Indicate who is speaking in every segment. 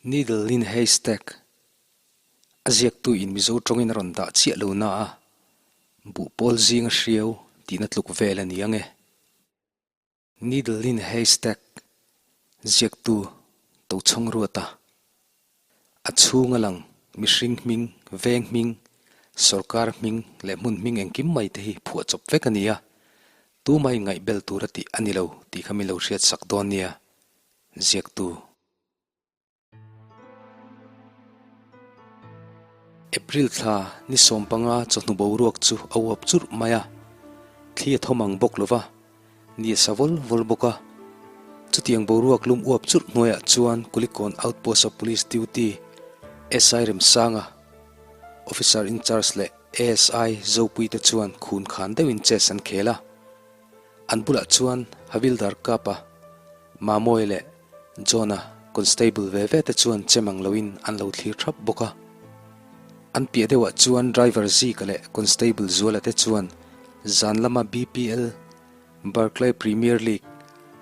Speaker 1: Needle in haystack a ziaktu in Mizo tawngin a rawn dah chiah lo na a, buhpawl zinga hriau tihna tluk vel a ni ang e. Needle in haystack ziaktu Tochhawng Ruata a chhung a lang mihring hming, veng hming, sorkar hming leh hmun hming engkim mai te hi phuahchawp vek a ni a, tumah in ngaihbel tur a tih a ni lo tih kha min lo hriatsak dawn nia. Ziaktu. April thla ni 15 chawhnu boruak chu a uap churh mai a, thli a thawm ang bawk lova, ni a sa vawl vawl bawk a. Chutiang boruak lum uap churh hnuaiah chuan Kulikawn Outpost a Police Duty SI Remsanga, Officer in Charge leh ASI Zopuite chuan khun khan deuhin chess an khel a. An bulah chuan Havildar Kapa, Mamawia leh John-a constable ve ve te chuan chem ang loin an lo thlir thap bawk a. An piah deuhah chuan driver Zika leh constable Zuala te chuan zan lama BPL, Barclay Premier League,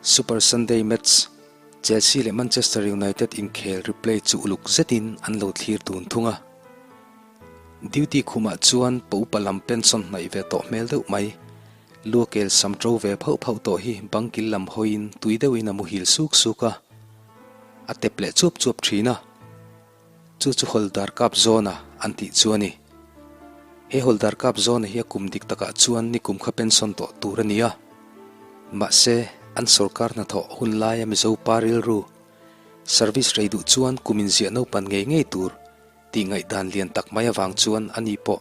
Speaker 1: Super Sunday Match, Chelsea leh Manchester United inkhel replay chu uluk zetin an lo thlir dun thung a. Duty khumah chuan pa upa lam pension hnaih ve tawh hmel deuh mai. Luakel sam ṭo ve phauh phauh tawh hi bangkil lam hawiin tui deuhin a muhil suk suk a, a tep leh chuap chuap ṭhin a. Chu chu Hawldar Kap Zawna an tih chu a ni. He Hawldar Kap Zawna hi a kum dik takah chuan nikum kha pension tawh tur a ni a. Mahse, an sorkar hnathawh hun laia Mizo pa rilru service rei duh chuan kum inziah naupan ngei ngei tur Tih ngaihdan lian tak mai avang chuan ani pawh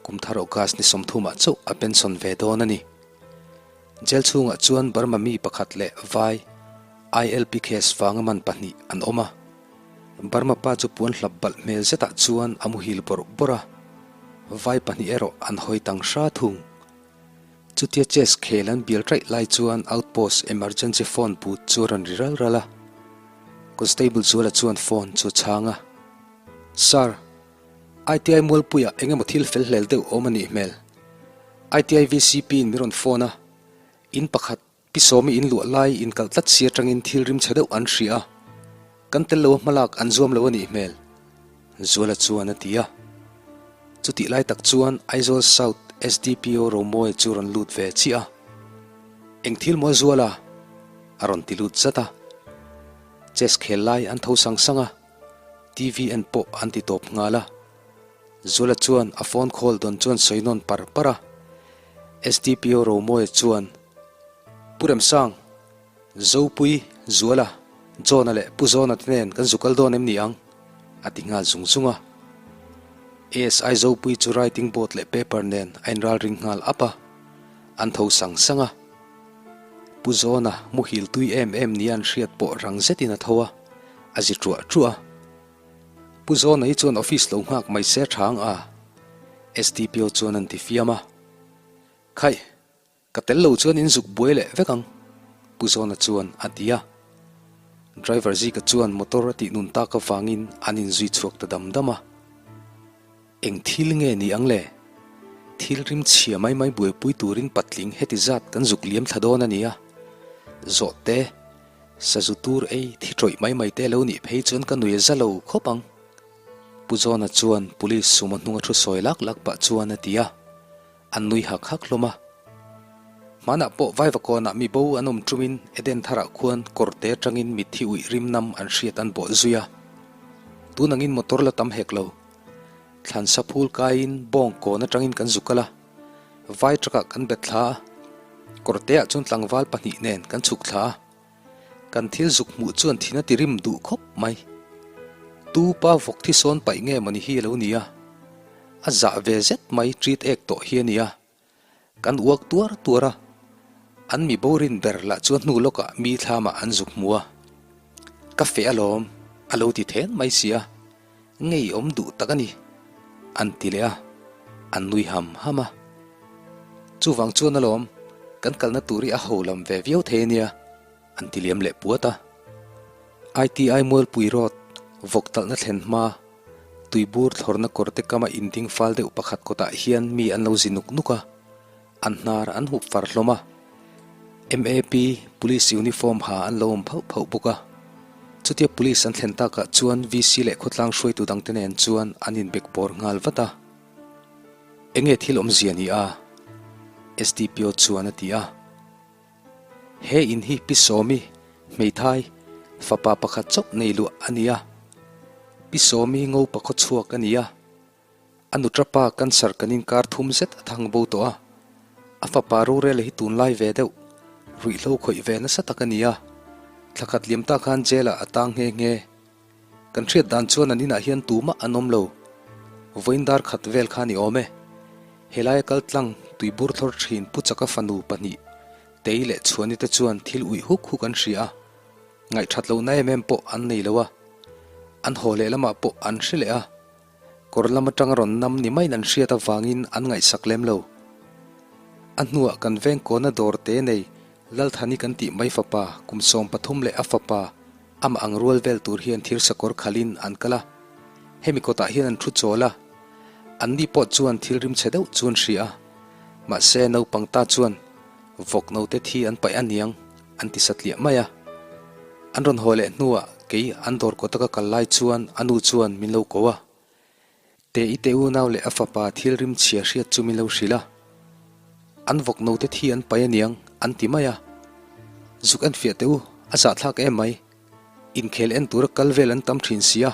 Speaker 1: kum thar August ni 30 ah chauh a pension ve dawn a ni. Jail chhungah chuan Burma mi pakhat leh vai ILP case vanga man pahnih an awm a. Burma pa chu puan hlap balh hmel zetah chuan a muhil bawrh bawrh a, vai pahnih erawh an hawi tang hra thung. Chutia chess khel an bial raih lai chuan outpost emergency phone but chu a rawn ri ral ral a. Constable Zuala chuan phone chu a chhang a. Sir, ITI Mualpuiah eng emaw thil fel hlel deuh awm a nih hmel. ITI VCP in min rawn phone a, in pakhat Pi Sawmi in luah lai inkalh tlat si atangin thil rim chhe deuh an hria a, kan tel lo a hmalak an zuam lo a nih hmel, Zuala chuan a ti a. Chutih lai tak chuan Aizawl South SDPO Romawia chu rawn lut ve chiah a. Eng thil maw Zuala? a rawn ti lut zat a. Chess khel lai an tho sang sang a. TV en pawh an ti tawp nghal a. Zuala chuan a phone call dawn chuan sawi nawn par par a. SDPO Romawia chuan, Pu Remsang, Zopui, Zuala, John-a leh Pu Zawna te nen kan zu kal dawn em ni ang? a ti nghal zung zung a. ASI Zopui chu writing board leh paper nen a inralring nghal ap a. An tho sang sang a. Pu Zawna muhil tui em em nia an hriat pawh rang zetin a tho a, a zi truah truah a. Pu Zawna hi chuan office lo nghak mai se tha ang a, SDPO chuan an ti fiam a. Khaih, ka tel lo chuan in zuk buai leh vek ang, Pu Zawna chuan a ti a. Driver Zika chuan motor a tih nun tak avangin an inzui chhuak ta dam dam a. Eng thil nge ni ang le? Thil rim chhia mai mai buaipui turin patling heti zat kan zuk liam thla dawn a nia. Zawhte, sazu tur ei thi tawih mai mai te lo nih phei chuan ka nui a za lo khawp ang. Pu Zawna chuan police sumo hnunga thu sawi lak lak pah chuan a ti a, an nui hak hak hlawm a. Hmanah pawh Vaivakawnah mi bo an awm ṭumin Eden tharah khuan kawrte aṭangin mitthi uih rim nam an hriat an bawh zui a. Tun angin motor la tam hek lo. Thlansa phul kaiin bawng kawn atangin kan zu kal a, vai truck ah kan bet thla a, kawrteah chuan tlangval pahnih nen kan chhuk thla a, kan thil zuk hmuh chuan thin a ti rim duh khawp mai. Tu pa vawk thi sawn paih nge mawni hi a lo ni a, a zah ve zet mai treat ek tawh hi a ni a, Kan uak tuar tuar a, an mi borin ber lah chuan hnu lawkah mi thlamah an zuk hmu a. Ka feh alawm, a lo ti then mai si a, ngeiawm duh tak a ni, an ti leh a, an nui ham ham a. Chuvang chuan alawm, kan kalna tur hi a ho lam ve viau thei a nia, an ti liam leh puat a. ITI Mualpui Road vawk talhna thlen hma Tuibur thlawrna kawrte kama inding fal deuh pakhat kawtah hian mi an lo zi nuk nuk a, an hnar an hup far hlawm a. MAP, Police uniform ha an lo awm phauh phauh bawk a. Chutia Police an thlen takah chuan VC leh khawtlang hruaitu dangte nen chuan an inbek bawr nghal vat a. Enge thil awmzia ni a? SDPO chuan a ti a. He in hi Pi Sawmi, hmeithai, fapa pakhat chauh nei luah a ni a. Pi Sawmi ngopa khawchhuak a ni a. A nutra pa cancer kan inkar thum zet a thang bo tawh a, a fapa rorel hi tunlai ve deuh, ruihhlo khawih ve nasa tak a ni a, thla khat liam ta khan jail ah a tang nghe nghe. Kan hriat dan chuan an inah hian tumah an awm lo. Vawiin dar khat vel kha ni awm e. Helaia kal tlang tuibur thlawr thin Pu Chaka fanu pahnih, Tei leh Chhuani te chuan thil uih huk huk an hria a, ngaihthat lohna em em pawh an nei lo a, an haw leh lamah pawh an hre leh a. Kawr lam atanga rawn nam ni maiin an hriat avangin an ngaihsak lem lo. A hnuah kan veng kawna dawr te nei Lalthani kan tih mai fapa kum 13 leh a fapa amah ang rual vel tur hian thir sakawr khalin an kal a. Hemi kawtah hian an thu chawl a. Anni pawh chuan thil rimchhe deuh chu an hria a. Mahse naupang ta chuan Vawk note thi an paih a niang an ti satliah mai a. An rawn haw leh hnuah kei an dawr kawta ka kal lai chuan a nu chuan min lo ko a. Te i te unau leh a fapa thil rim chhia hriat chu min lo hrilh a. An vawk note thi an paih a niang an ti mai a. Zuk en fiah teh u, a zahthlak em mai. Inkhel en tura kal vel an tam thin si a,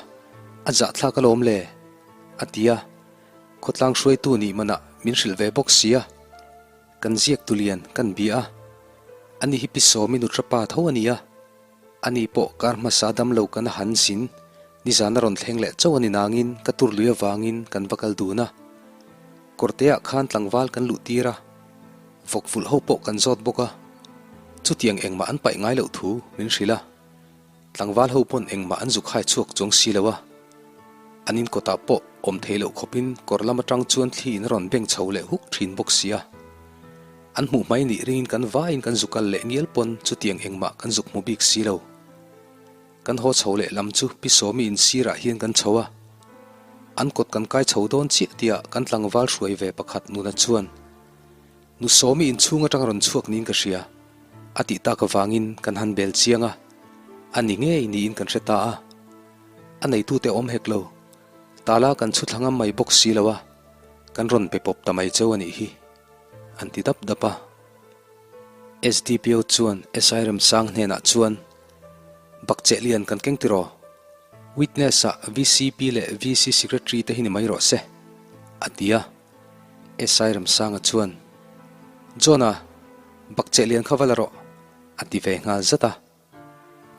Speaker 1: a zahthlak alawm le, a ti a. Khawtlang hruaitu nih manah min hrilh ve bawk si a. Kan ziak tulian kan bia a, ani hi Pi Sawmi nutra pa tho a ni a, ani pawh kar hmasa dam lo kan a han zin, nizan a rawn thleng leh chauh a ni nangin ka tur lui avangin kan va kal dun a. Kawrteah khan tlangval kan luh tir a, vawk vulh ho pawh kan zawt bawk a, chutiang engmah an paih ngai loh thu min hrilh a. Tlangval ho pawn engmah an zuk hai chhuak chuang si lo a, an in kawtah pawh awm thei loh khawpin kawr lam atang chuan thli in a rawn beng chho leh huk thin bawk si a. An hmuh hmai nih ringin kan vaiin kan zuk kal leh ngial pawn chutiang engmah kan zuk hmu bik si lo. Kan haw chho leh lam chu Pi Sawmi in sirah hian kan chho a, an kawt kan kai chho dawn chiah tihah kan tlangval hruai ve pakhat nuna chuan, Nu Sawmi inchhung atang rawn chhuak niin ka hria, a tih tak avangin kan han bel chiang a, a ni ngei niin kan hre ta a. A neitute awm hek lo, tala kan chhu thla ngam mai bawk si lo a, kan rawn pe pawp ta mai cheu a nih hi, an ti dap dap a. SDPO chuan SI Remsang hnenah chuan, Bakcheh lian kan keng tiraw? Witness-ah VCP leh VC Secretary te hi ni mai rawh se, a ti a. SI Ramsanga chuan, John-a, bakcheh lian kha va la rawh, a ti ve nghal zat a.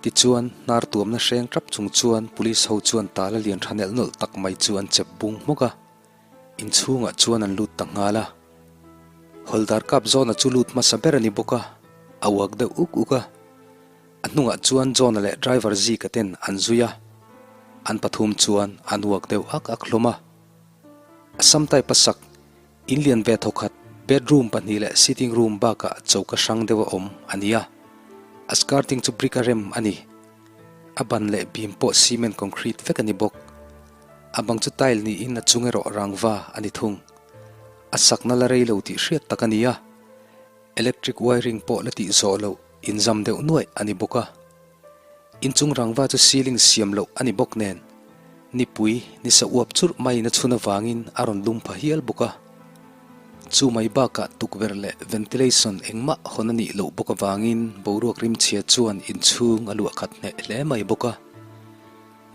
Speaker 1: Tichuan, hnar tuamna hreng tap chung chuan police ho chuan tala lian tha nelh nawlh tak mai chu an chep bung hmawk a, inchhungah chuan an lut ta nghal a. Hawldar kap John-a chu lut hmasa ber a ni bawk a, a uak deuh uk uk a. A hnungah chuan John-a leh driver Zika ten an zui a, an pathum chuan an uak deuh ak ak hlawm a. Assam type a sak, in lian ve thawkhat, bedroom pahnih leh sitting room bakah choka hrang deuh a awm a ni a. A skirting chu brick a rem a ni. A ban leh beam pawh cement concrete vek a ni bawk. A bang chu tile niin a chung erawh rangva a ni thung. A sakna la rei lo tih hriat tak a ni a. Electric wiring pawh la tih zawh loh inzam deuh nuaih a ni bawk a. Inchung rangva chu ceiling siam loh a ni bawk nen, nipui nisa uap churh maiin a chhun avangin a rawn lum pha hial bawk a. Chu mai bakah tukverh leh ventilation engmah hawn a nih loh bawk avangin boruak rimchhia chuan inchhung a luah khat hneh hle mai bawk a.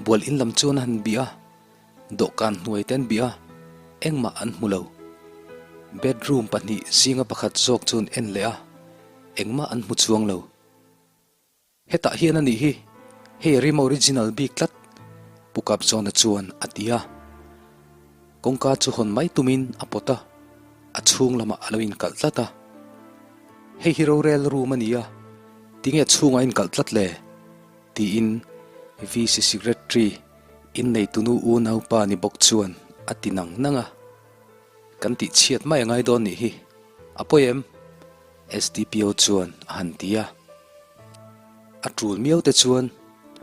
Speaker 1: Bual in lam chuan a han bih a, dawhkan hnuai te an bih a, engmah an hmu lo. Bedroom pahnih zinga pakhat zawk chu an en leh a, engmah an hmu chuang lo. Hetah hian a nih hi, hei rim original bik tlat, Pu Kapzawna chuan a ti a. Kawngka chu hawn mai tumin a pawt a, a chhung lamah a lo inkalh tlat a. Hei hi rorel room a ni a, tinge chhungah a inkalh tlat le? tiin VC Secretary inneitunu unaupa ni bawk chuan a ti nang nang a. Kan tihchhiat mai a ngai dawn nih hi, a pawi em? SDPO chuan a han ti a, a tul miau te chuan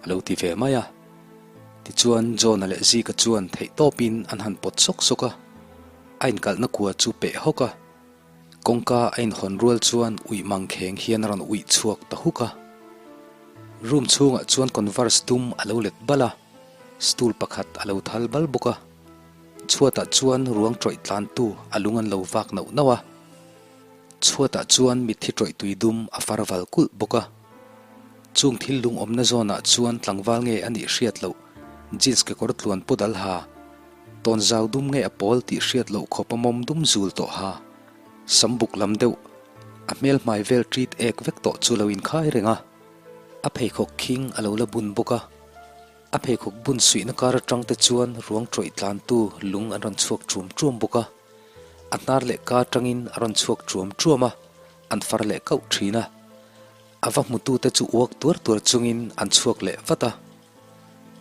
Speaker 1: a lo ti ve mai a. Tichuan John-a leh Zika chuan theihtawpin an han pawt sawk sawk a, a inkalhna kua chu peh hawk a. Kawngka a inhawn rual chuan uih mangkheng hian a rawn uih chhuak ta huk a. Room chhungah chuan converse dum a lo let bal a, stool pakhat a lo thal bal bawk a. Chhuatah chuan ruang tawih tlantu a lung an lo vak nauh nauh a. Chhuatah chuan mitthi tawih tui dum a far val kulh bawk a. Chung thil lung awmna zawnah chuan tlangval nge a nih hriat loh jeans kekawr tluan paw dal ha, tawnzau dum nge a pawl tih hriat loh khawp a mawm dum zul tawh ha, sam buk lam deuh, a hmel hmai vel ṭit ek vek tawh chu lo inkhai reng a. A pheikhawk khing a lo la bun bawk a. A pheikhawk bun suihna kar atang te chuan ruang tawih tlantu lung an rawn chhuak ṭum ṭuam bawk a. A hnar leh ka atangin a rawn chhuak ṭuam ṭuam a, an far leh kauh ṭhin a. A va hmutute chu uak tuar tuar chungin an chhuak leh vat a.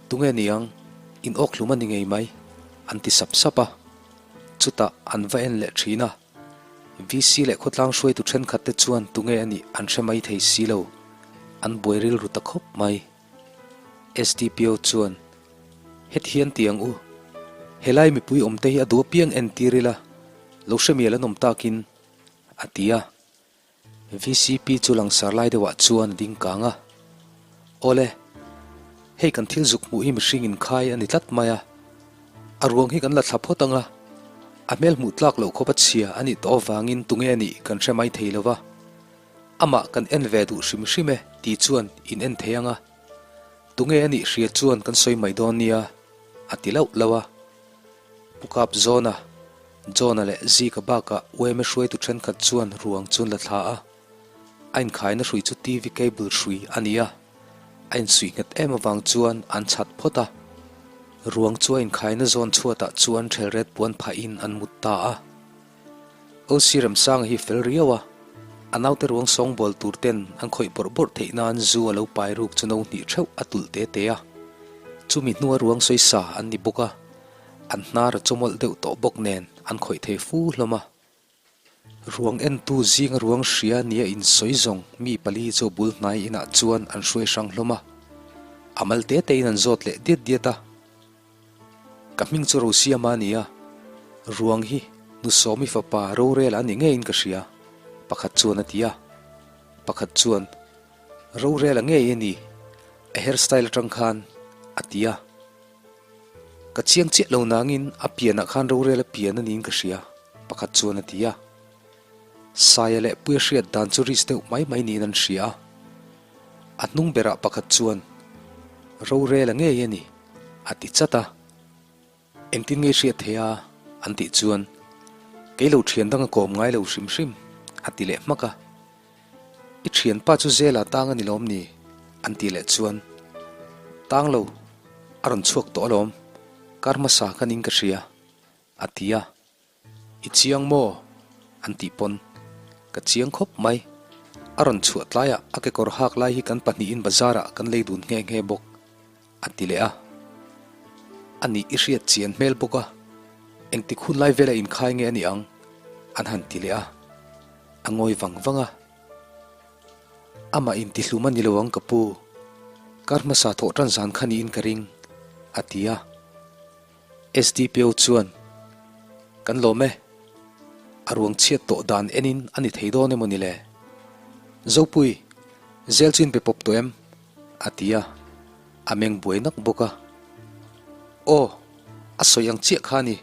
Speaker 1: Tunge niang, in awk hlum a ni ngei mai, an ti sap sap a. Chutah an va en leh ṭhin a. VC leh khawtlang hruaitu thenkhat te chuan tunge a nih an hre mai thei si lo, an buai rilru ta khawp mai. SDPO chuan, Heti hian ti ang u, helai mipui awmte hi a duh apiang entir ila, lo hre mial an awm takin, a ti a. VCP chu langsar lai deuhah chuan a ding kang a. Awle, hei kan thil zuk hmuh hi mihring inkhai a ni tlat mai a. A ruang hi kan la thla phawt ang a, a hmel hmuh tlak loh khawp a chhia a nih tawh avangin tunge a nih kan hre mai thei lo va. Amah kan en ve duh hrim hrim e ti chuan in en thei ang a. Tunge a nih hria chuan kan sawi mai dawn nia, a ti lauh lauh a. Pu Kap Zawna, John-a leh Zika bakah UMA hruaitu thenkhat chuan ruang chu an la thla a. A inkhaina hrui chu TV cable hrui a ni a, a insuih nghet em avang chuan an chhat phawt a. Ruang chu a inkhaina zawn chhuatah chuan thelret puan phahin an mut ta a. OC Remsanga hi fel riau a, a naute ruang sawngbawl tur ten an khawih bawrh bawrh theih nan zu a lo pai ruk chu no hnih theuh a tulh te te a. Chumi hnua ruang sawisa an ni bawk a. An hnar a chawmawlh deuh tawh bawk nen an khawih thei fu hlawm a. Ruang entu zinga ruang hria nia insawi zawng mi pali chu bul hnai inah chuan an hruai hrang hlawm a. A mal te tein an zawt leh diat diat a. Ka hming chu Rosiama a ni a, ruang hi Nusawmi fapa rorel a ni ngeiin ka hria, pakhat chuan a ti a. Pakhat chuan, Rorel a ngei a ni, a hairstyle atang khan, a ti a. Ka chiang chiah lo nangin a pianah khan rorel a pian a niin ka hria, pakhat chuan a ti a. Saia leh Puia hriat dan chu risk deuh mai mai niin an hria a. A hnung berah pakhat chuan, Rorel a ngei a ni, a ti chat a. Engtin nge hriat thei a? an tih chuan, Kei lo thian dang a kawm ngai lo hrim hrim, a ti leh hmak a. I thianpa chu zela tang a ni lawm ni? an tih leh chuan, Tang lo, a rawn chhuak tawh alawm, kar hmasa khan in ka hria, a ti a. I chiang maw? an tih pawn, Ka chiang khawp mai, a rawn chhuah tlaiah a kekawr hak lai hi kan pahnihin bazar ah kan lei dun nghe nghe bawk, a ti leh a. A nih i hriat chian hmel bawk a, engtik hun lai vela inkhai nge a nih ang? an han ti leh a, a ngawi vang vang a. Amah intihlum a ni lo ang ka pu, kar hmasa thawh tan zan kha niin ka ring, a ti a. SDPO chuan, Kan lawm e, a ruang chhiat tawh dan enin a ni thei dawn emaw ni le? Zopui, zel chu in pe pawp tawh em? A ti a, a meng buai nak bawk a. Aw, a sawi ang chiah kha a ni.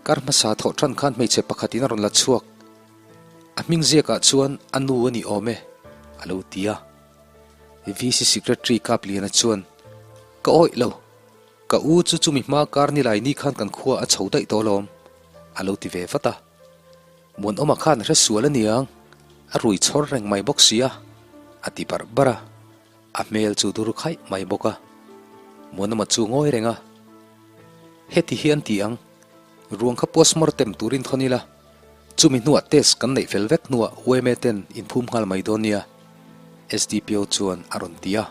Speaker 1: Kar hmasa thawh tan khan hmeichhe pakhatin a rawn la chhuak. A hming ziakah chuan a nu a ni awm e, a lo ti a. VC Secretary Kapliana chuan, Ka awih lo, ka u chu chumi hma kar ni lai ni khan kan khua a chho daih tawh alawm, a lo ti ve vat a. Muanawma khan a hre sual a niang, a rui chhawr reng mai bawk si a, a ti barh barh a, a hmel chu dur khaih mai bawk a. Muanawma chu ngawi reng a, Heti hi an ti ang, ruang kha postmortem turin thawn ila, chumi hnuah test kan neih fel vek hnuah yma ten inphum nghal mai dawn nia, SDPO chuan a rawn ti a.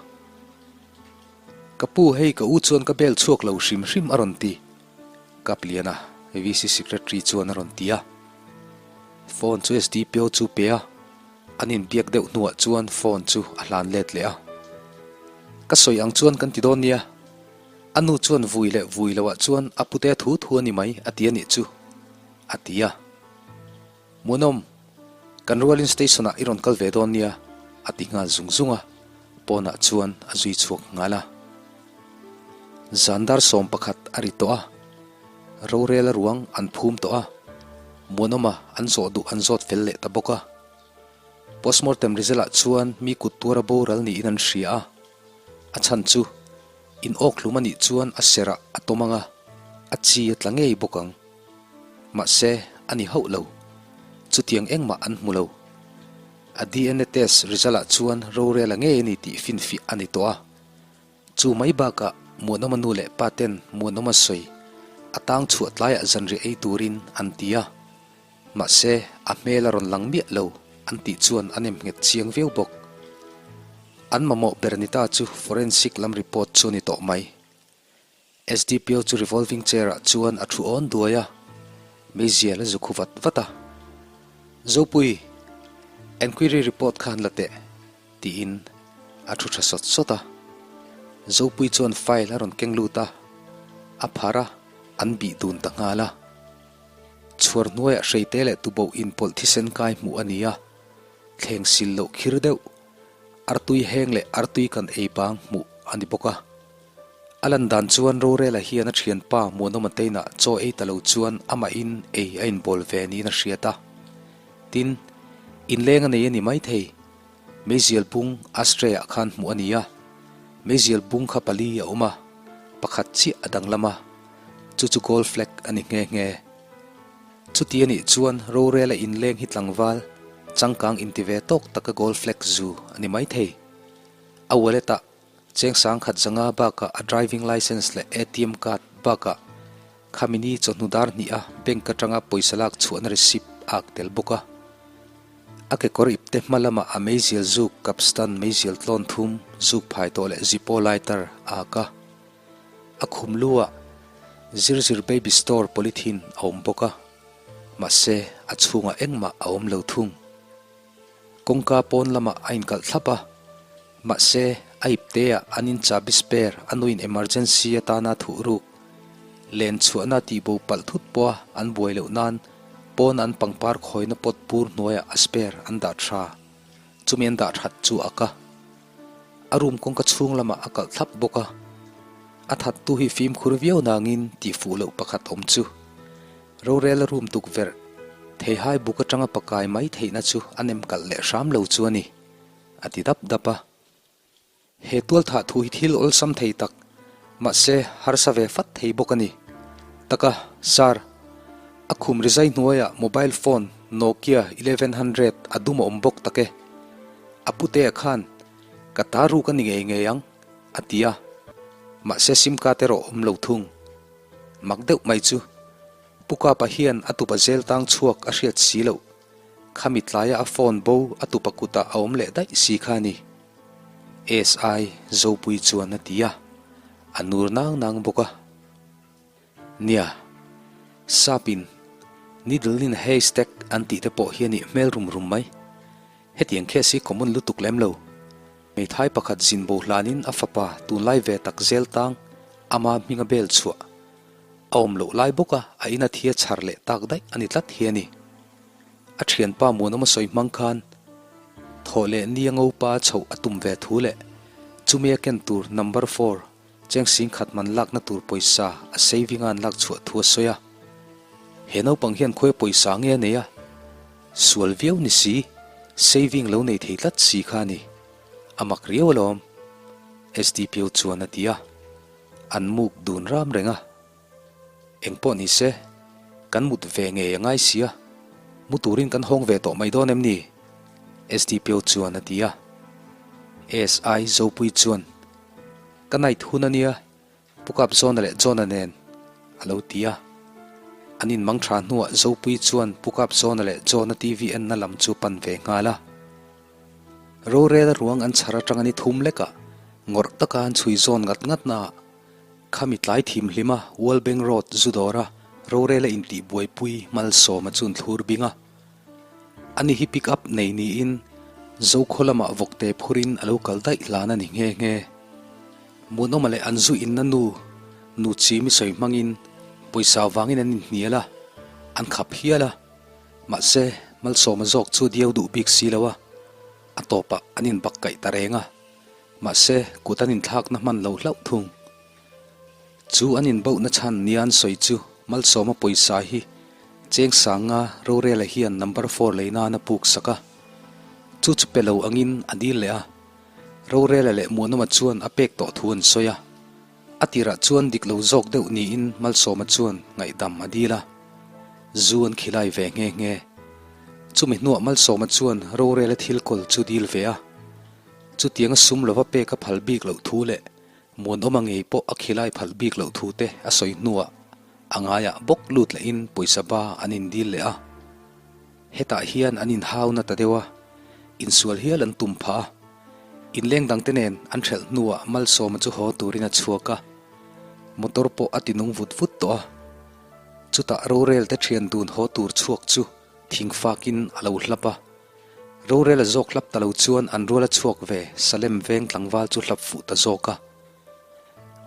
Speaker 1: Ka pu hei ka u chuan ka bel chhuak lo hrim hrim a rawn ti. Kapliana, VC Secretary chuan a rawn ti a. Phone chu SDPO chu pe a, an inbiak deuh hnuah chuan phone chu a hlan let leh a. Ka sawi ang chuan kan ti dawn nia, a nu chuan vui leh vui loah chuan a pute thu thu a ni mai a ti a nih chu, a ti a. Muanawm, kan rualin station ah i rawn kal ve dawn nia, a ti nghal zung zung a. Pawnah chuan a zui chhuak nghal a. Zan dar 11 a ri tawh a, rorel a ruang an phum tawh a, Muanawma an zawh duh an zawt fel leh ta bawk a. Postmortem result ah chuan mi kut tuara boral niin an hria a, a chhan chu in awk hlum a nih chuan a serah a tawm ang a, a chi a tla ngei bawk ang. Mahse, a ni hauh lo. Chutiang engmah an hmu lo. A DNA test result ah chuan rorel a ngei a ni tih finfiah a ni tawh a. Chu mai bakah Muanawma nu leh pa ten Muanawma sawi a tang chhuah tlaiah zanriah ei turin an ti a. Mahse, a hmel a rawn lang miah lo an tih chuan a nem nghet chiang viau bawk. An mamawh ber ni ta chu forensic lam report chu a ni tawh mai. SDPO chu revolving chair ah chuan a thu awn duai a, meizial a zu khu vat vat a. Zopui, enquiry report kha han la teh, tiin a thu tha sawt sawt a. Zopui chuan file a rawn keng lut a, a phar a, an bih dun ta nghal a. Chhuar hnuaiah hreite leh tuboh inpawlh thisen kai hmuh a ni a, thleng sil loh khir deuh, artui heng leh artui kan ei bang hmuh a ni bawk a. A lan dan chuan Rorela hian a thianpa Muanawma teinah chaw ei ta lo chuan amahin ei a inbawl ve niin a hriat a. Tin, inleng a nei a ni maithei. Meizial bung ashtray ah khan hmuh a ni a. Meizial bung kha pali a awm a, pakhat chiah a danglam a, chu chu gold flag a ni nghe nghe. Chuti a nih chuan Rorela inleng hi tlangval changkang inti ve tawk taka gold flag zu a ni maithei. A wallet ah Cheng sangkhat zanga bakah a driving licence leh ATM card bakah khamini chawhnu dar hnih a bank atanga pawisa lak chhuahna receipt a ak tel bawk a. A kekawr ipte hma lamah a meizial zuk kapstan meizial tlawn thum zuk phai tawh leh Zippo lighter a ak a. A khum lu ah Zir Zir Baby Store polythene a awm bawk a. Mahse a chhungah engmah a awm lo thung. Kawngka pawn lamah a inkalh thlap a, mahse a ipteah an in chahbi spare a nuin emergency atana thuh ruk len chhuahna tihbo palh thut pawha an buai loh nan pawn an pangpar khawina pot bur hnuaiah a spare an dah tha. Chumi an dah that chu a ka. A room kawngka chhung lamah a kalh thlap bawk a. A thattu hi fimkhur viau nangin tihfuh loh pakhat awm chu. Rorel a room tukverh, theihai buk atanga pakai mai theihna chu a nem kalh leh hram lo chu a ni, a ti dap dap a. He tualthah thu hi thil awlsam thei tak, mahse harsa ve fat thei bawk a ni. Taka, Sir, a khum rizai hnuaiah mobile phone Nokia 1100 a dum a awm bawk tak e. A putea khan, Ka ta ruk a ni ngei ngei ang, a ti a. Mahse sim card erawh awm lo thung. Mak deuh mai chu, Pu Kapa hian a tupa zel tang chhuak a hriat si loh. Khami tlaia a phone bo a tupa kutah a awm leh daih si kha a ni. SI Zopui chuan a ti a, a nur nang nang bawk a. Nia, Sapin needle in a haystack an tih te pawh hi a nih hmel rum rum mai. Hetiang case hi common lutuk lem lo. Hmeithai pakhat zin bo hlanin a fapa tunlai ve tak zel tang ama hminga bel chhuah a awm loh lai bawka a ina thia chhar leh tak daih a ni tlat hi a ni. A thianpa Muanawma sawi hmang khan thawh leh nia ngopa chhoh a tum ve thu leh chumi a ken tur number four Cheng singkhat man lakna tur pawisa a saving a an lak chhuah thu a sawi a. He naupang hian khawi pawisa nge a nei a? Sual viau ni si, saving lo nei thei tlat si kha a ni. A mak riau alawm. SDPO chuan a ti a. An muk dun ram reng a. Engpawh ni se, kan mut ve ngei a ngai sia, mu turin kan hawng ve tawh mai dawn em ni? SDPO chuan a ti a. ASI Zopui chuan, Ka night hun a nia, Pu Kap Zawna leh Johna nen, a lo ti a. An inmang tha hnuah Zopui chuan Pu Kap Zawna leh Johna TV enna lam chu pan ve nghal a. Rorel a ruang an chhar atanga ni thum lekah ngawrh taka an chhui zawn ngat ngat naah Khami tlai thim hlima Walbeng Road zu dawra rorela intih buaipui Malsawma chu an thlur bing a. Ani hi pick up nei niin Zokhaw lamah vawkte phurin a lo kal daih hlan a ni nghe nghe. Muanawma leh an zu inna nu, nu chimi sawi hmangin pawisa vangin an inhnial a, an khap hial a. Mahse, Malsawma zawk chu diau duh bik si lo a, a tawpah an inbak kaih ta reng a. Mahse, kut an inthlakna hman lo hlauh thung. Chu an inbauhna chhan nia an sawi chu Malsawma pawisa hi cheng sanga Rorela hian number four lei nan a puk sak a. Chu chu pe lo angin a dil leh a. Rorela leh Muanawma chuan a pek tawh thu an sawi a. A tirah chuan dik lo zawk deuh niin Malsawma chuan ngaihdam a dil a, zu an khilai ve nghe nghe. Chumi hnuah Malsawma chuan rorela thil kawl chu dil ve a, chutianga sum lova pek a phal bik loh thu leh Muanawma ngei pawh a khilai phal bik loh thu te a sawi hnuah a ngaiah bawk lut lehin pawisa ba an indil leh a. Hetah hian an inhauna ta deuh a, insual hial an tum phah a. Inleng dangte nen an hrelh hnuah Malsawma chu haw turin a chhuak a, motor pawh a tinung vut vut tawh a. Chutah rorel te thian dun haw tur chhuak chu thing fakin a lo hlap a. Rorel a zawk hlap ta lo chuan an rual a chhuak ve Salem veng tlangval chu hlap fuh ta zawk a.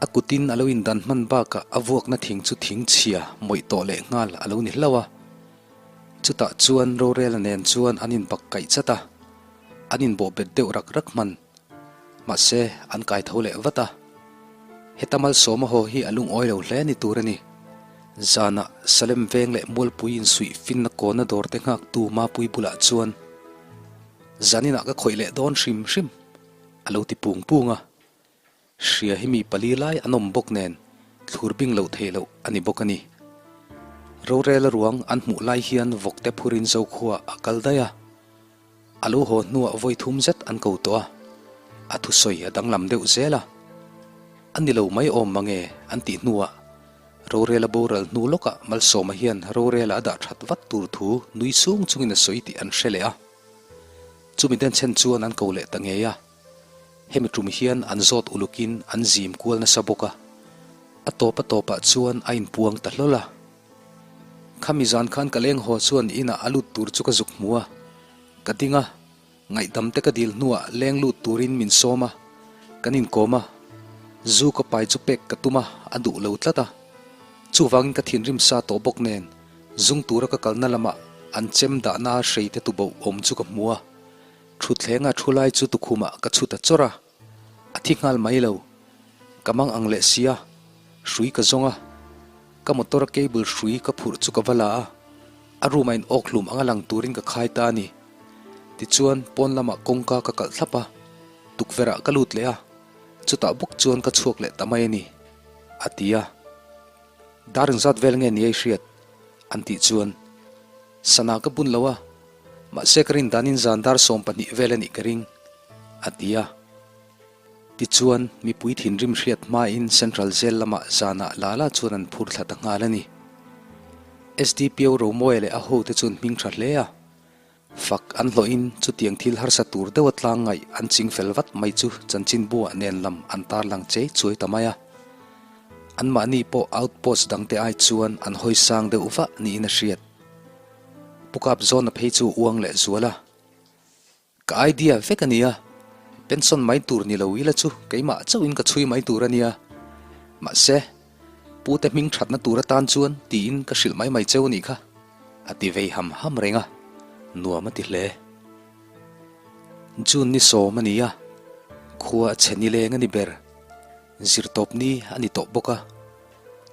Speaker 1: A kutin a lo indan hman bakah a vuakna thing chu thing chhia mawih tawh leh nghal a lo ni hlauh a. Chutah chuan rorela nen chuan an inbak kaih chat a, an inbawhbet deuh rak rak hman. Mahse, an kai tho leh vat a. Heta Malsawma haw hi a lungawi lo hle ni tur a ni. Zanah Salem veng leh Mualpui insuih finna kawna dawrte nghaktu Mapui bulah chuan, Zaninah ka khawih leh dawn hrim hrim, a lo ti pung pung a. Hria hi mi pali lai an awm bawk nen thlur bing loh theih loh a ni bawk a ni. Rorel a ruang an hmuh lai hian vawkte phurin Zokhua a kal daih a, a lo haw hnuah vawi thum zet an ko tawh a, a thusawi a danglam deuh zel a. A ni lo mai awm mange an tih hnuah Rorel a boral hnu lawkah Malsawma hian Rorela a dah that vat tur thu nui sung chungin a sawi tih an hre leh a. Chumi denchhen chuan an ko leh ta ngei a. Hemi tum hian an zawt ulukin an zim kual nasa bawk a, a tawp a tawpah chuan a inpuang ta hlawl a. Khami zan khan ka leng haw chuan inah a lut tur chu ka zuk hmu a, ka ding a, ngaihdam te ka dil hnuah leng lut turin min sawm a, kan inkawm a, zu ka pai chu pek ka tum a, a duh lo tlat a. Chuvangin ka thinrim sa tawh bawk nen, zung tura ka kalna lamah an chem dahna hreite tuboh awm chu ka hmu a. Thutthleng a thu lai chu tukhumah ka chhut a chawrh a, a thi nghal mai lo. Ka mang ang leh sia, hrui ka zawng a, ka motor a cable hrui ka phurh chu ka va la a, a room a in awk hlum anga lang turin ka khai ta a ni. Tichuan, pawn lamah kawngka ka kalh thlap a, tukverh ah ka lut leh a, chutah bawk chuan ka chhuak leh ta mai a ni, a ti a. Dar engzat vel nge ni a i hriat? an tih chuan, Sana ka bun lo a, Mahse ka rin danin zan dar 12 vel a nih ka ring, a ti a. Tichuan, mipui thinrim hriat hmain Central Jail lamah zanah Lala chuan an phur thla ta nghal a ni. SDPO Romawia leh a hote chuan hming tha hle a. Fak an hlawhin chutiang thil harsa tur deuha tlang ngaih an ching fel vat mai chu chanchinbuah nen lam an tarlang chei chuai ta mai a. Anmahni pawh outpost dangte ai chuan an hawi sang deuh vah niin a hriat. Pu Kap zawna phei chu uang leh zual a, Ka idea vek a nia, pension mai tur ni lo ila chu keimah chauhin ka chhui mai tur a nia. Mahse, Pute hming thatna tur atan chuan tiin ka hrilh mai mai cheu a nih kha, a ti vei ham ham reng a, nuam a ti hle. June ni sawm a ni a, khua a chhe nileng a ni ber, zirtawp ni a ni tawh bawk a,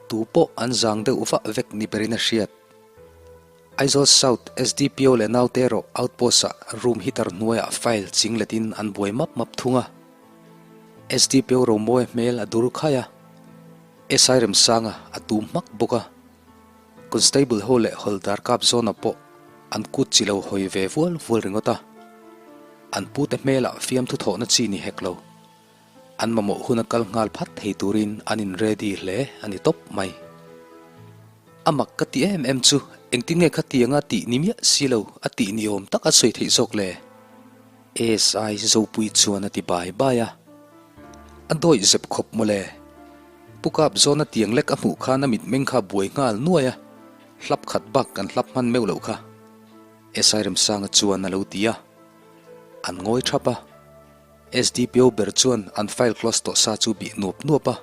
Speaker 1: tu pawh an zang deuh vah vek ni berin a hriat. Aizawl South SDPO leh naute erawh outpost-ah room heater hnuaiah file ching letin an buai map map thung a. SDPO Romawi hmel a dur khai a, SI Remsanga a tum hmak bawk a. Constable ho leh Hawldar kap zawna pawh an kut chi lo hawi ve vual vual ringawt a. An pute hmelah fiamthu thawhna chi ni hek lo. An mamawh hun a kal nghal phat thei turin an in ready hle a ni tawp mai. A mak ka ti em em chu engtin nge khatianga tih ni miah si lo a tih ni awm tak a sawi theih zawk le? ASI Zopui chuan a ti bai bai a. A dawih zep khawp mawle. Pu Kap zawna tiang lek a hmuh khan a mitmeng kha buai nghal nuai a, hlap khat bak kan hlap hman meuh loh kha. SI Remsanga chuan a lo ti a. An ngawi thap a. SDPO ber chuan an file close tawh sa chu bih nuap nuap a.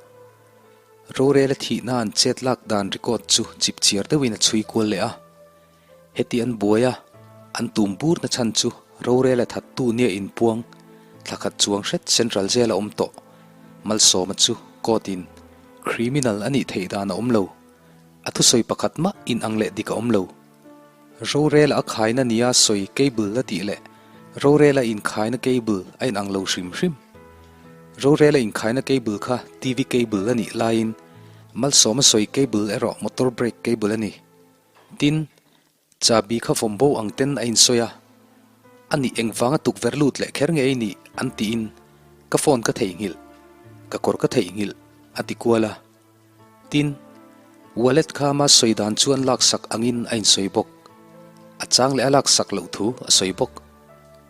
Speaker 1: Rorel a thihna an chet lak dan record chu chip chiar deuhin a chhui kual leh a. Heti an buai a, an tum bur na chhan chu Rorel a thattu nia inpuang. Thla khat chuang hret Central Jail a awm tawh. Malsawma chu court in criminal a nih theih dan a awm lo. A thusawi pakhat mah in ang leh dik a awm lo. Rorela a khaina nia sawi cable a tih leh rorela inkhaina cable a inang lo hrim hrim. Rorela inkhaina cable kha TV cable a nih laiin Malsawma sawi cable erawh motor brake cable a ni. Tin, Chabi kha vawm bo ang ten a insawi a, a nih engvanga tukverh lut leh kher ngei nih an tiin ka phone ka theihnghilh, ka kawr ka theihnghilh a ti kual a. Tin, wallet kha ama sawi dan chuan laksak angin a insawi bawk. A chang leh a laksak loh thu a sawi bawk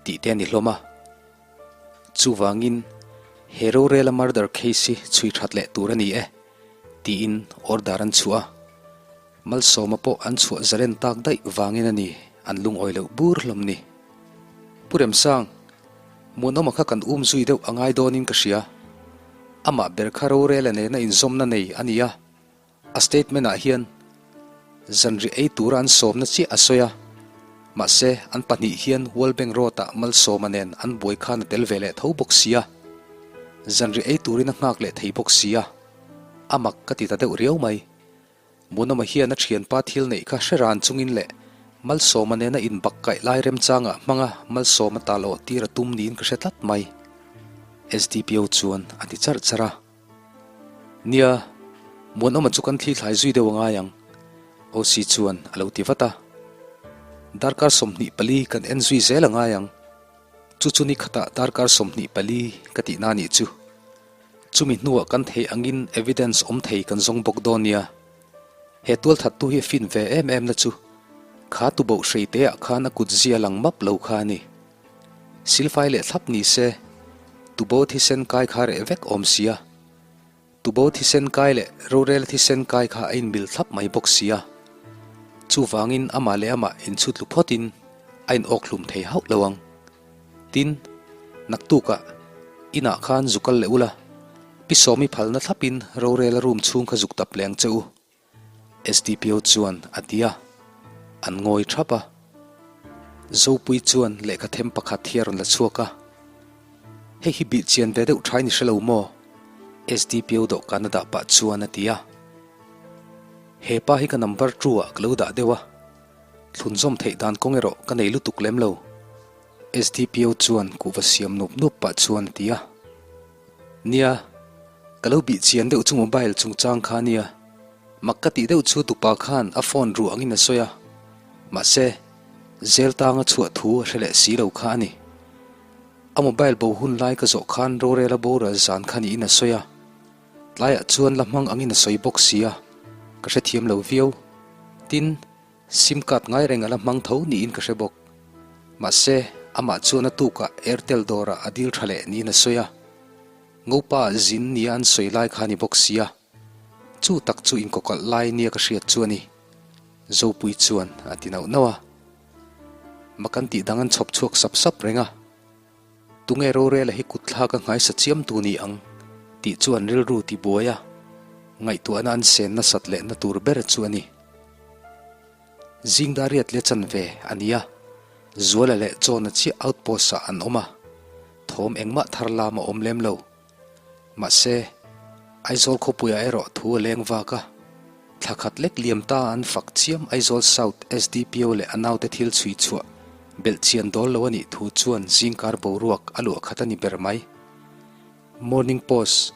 Speaker 1: tih te a ni hlawm a. Chuvangin, he rorela murder case hi chhui that leh tur a ni e, tiin order an chhuah a. Malsawma pawh an chhuah zalen tak daih vangin a ni an lungawi loh bur hlawm ni. Pu Remsang, Muanawma kha kan um zui deuh a ngai dawnin ka hria. Amah ber kha rorela nena inzawmna nei a ni a, a statement ah hian zanriah ei tura an sawmna chiah a sawi a, mahse an pahnih hian World Bank Road ah Malsawma nen an buai khan a tel ve leh tho bawk sia, zanriah ei turin a nghak leh thei bawk sia, a mak ka ti ta deuh riau mai. Munawma hian a thianpa thil neih kha hre ran chungin leh Malsawma nena inbak kaih lai remchangah hmanga Malsawma tal awh tir a tum niin ka hre tlat mai. SDPO chuan a ti charh charh a. Nia, Muanawma chu kan thli thlai zui deuh a ngai ang, OC chuan a lo ti vat a. Darkar 24 kan en zui zel a ngai ang. Chu chu ni khatah darkar 24 ka tihna nih chu. Chumi hnuah kan theih angin evidence awm thei kan zawng bawk dawn nia. He tualthattu hi a fin ve em em na chu kha tuboh hreiteah khan a kut zia lang map lo kha a ni. Silfai leh thlap ni se, tubo thisen kai kha reh vek awm sia. Tubo thisen kai leh rorel thisen kai kha a inmil thlap mai bawk sia. Chuvangin amah leh amah inchhutlu phawtin a inawkhlum thei hauh lo ang. Tin, naktukah inah khan zuk kal leh ula, Pi Sawmi phalna thlapin rorela room chhung kha zuk tap leh ang che u, SDPO chuan a ti a, an ngawi thap a. Zopui chuan lehkha them pakhat hi a rawn la chhuak a, Hei hi bih chian ve deuh thain i hre lo maw? SDPO dawhkan a dah pah chuan a ti a. He pa hi ka number two ah ka lo dah deuh a, Thlunzawm theih dan kawng erawh ka nei lutuk lem lo. SDPO chuan kuhva siam nup nup pah chuan a ti a. Nia, ka lo bih chian deuh chu mobile chungchang kha ania. Mak ka tih deuh chu tupa khan a phone ruh angin a sawi a. Mahse, zel tanga chhuah thu a hre leh si lo kha a ni. A mobile bo hun lai ka zawh khan rorela boral zan kha niin a sawi a. Tlaiah chuan la hmang angin a sawi bawk sia, ka hrethiam lo viau. Tin, sim card ngai reng a la hmang tho niin ka hre bawk. Mahse, amah chuan a tukah Airtel dawrah a dil tha leh niin a sawi a. Ngopa zin nia an sawi lai kha a ni bawk sia. Chu tak chu inkawkalh lai nia ka hriat chu a ni. Zopui chuan a ti nauh nauh a. Mak an tih dang an chhawp chhuak sap sap reng a. Tunge rorela hi kutthlak a nghaisa chiam tu ni ang tih chu an rilru ti buai a, ngaihtuahna an sen nasat lehna tur ber chu a ni. Zingda riat leh chanve a ni a, Zuala leh Chawna chiah outpost ah an awm a, thawm engmah thar lam a awm lem lo. Mahse, Aizawl khawpuiah erawh thu a leng vak a, thla khat lek liam ta an fak chiam Aizawl South SDPO leh a naute thil chhui chhuah belh chian dawl lo a nih thu chuan zingkar boruak a luah khat a ni ber mai. Morning Post,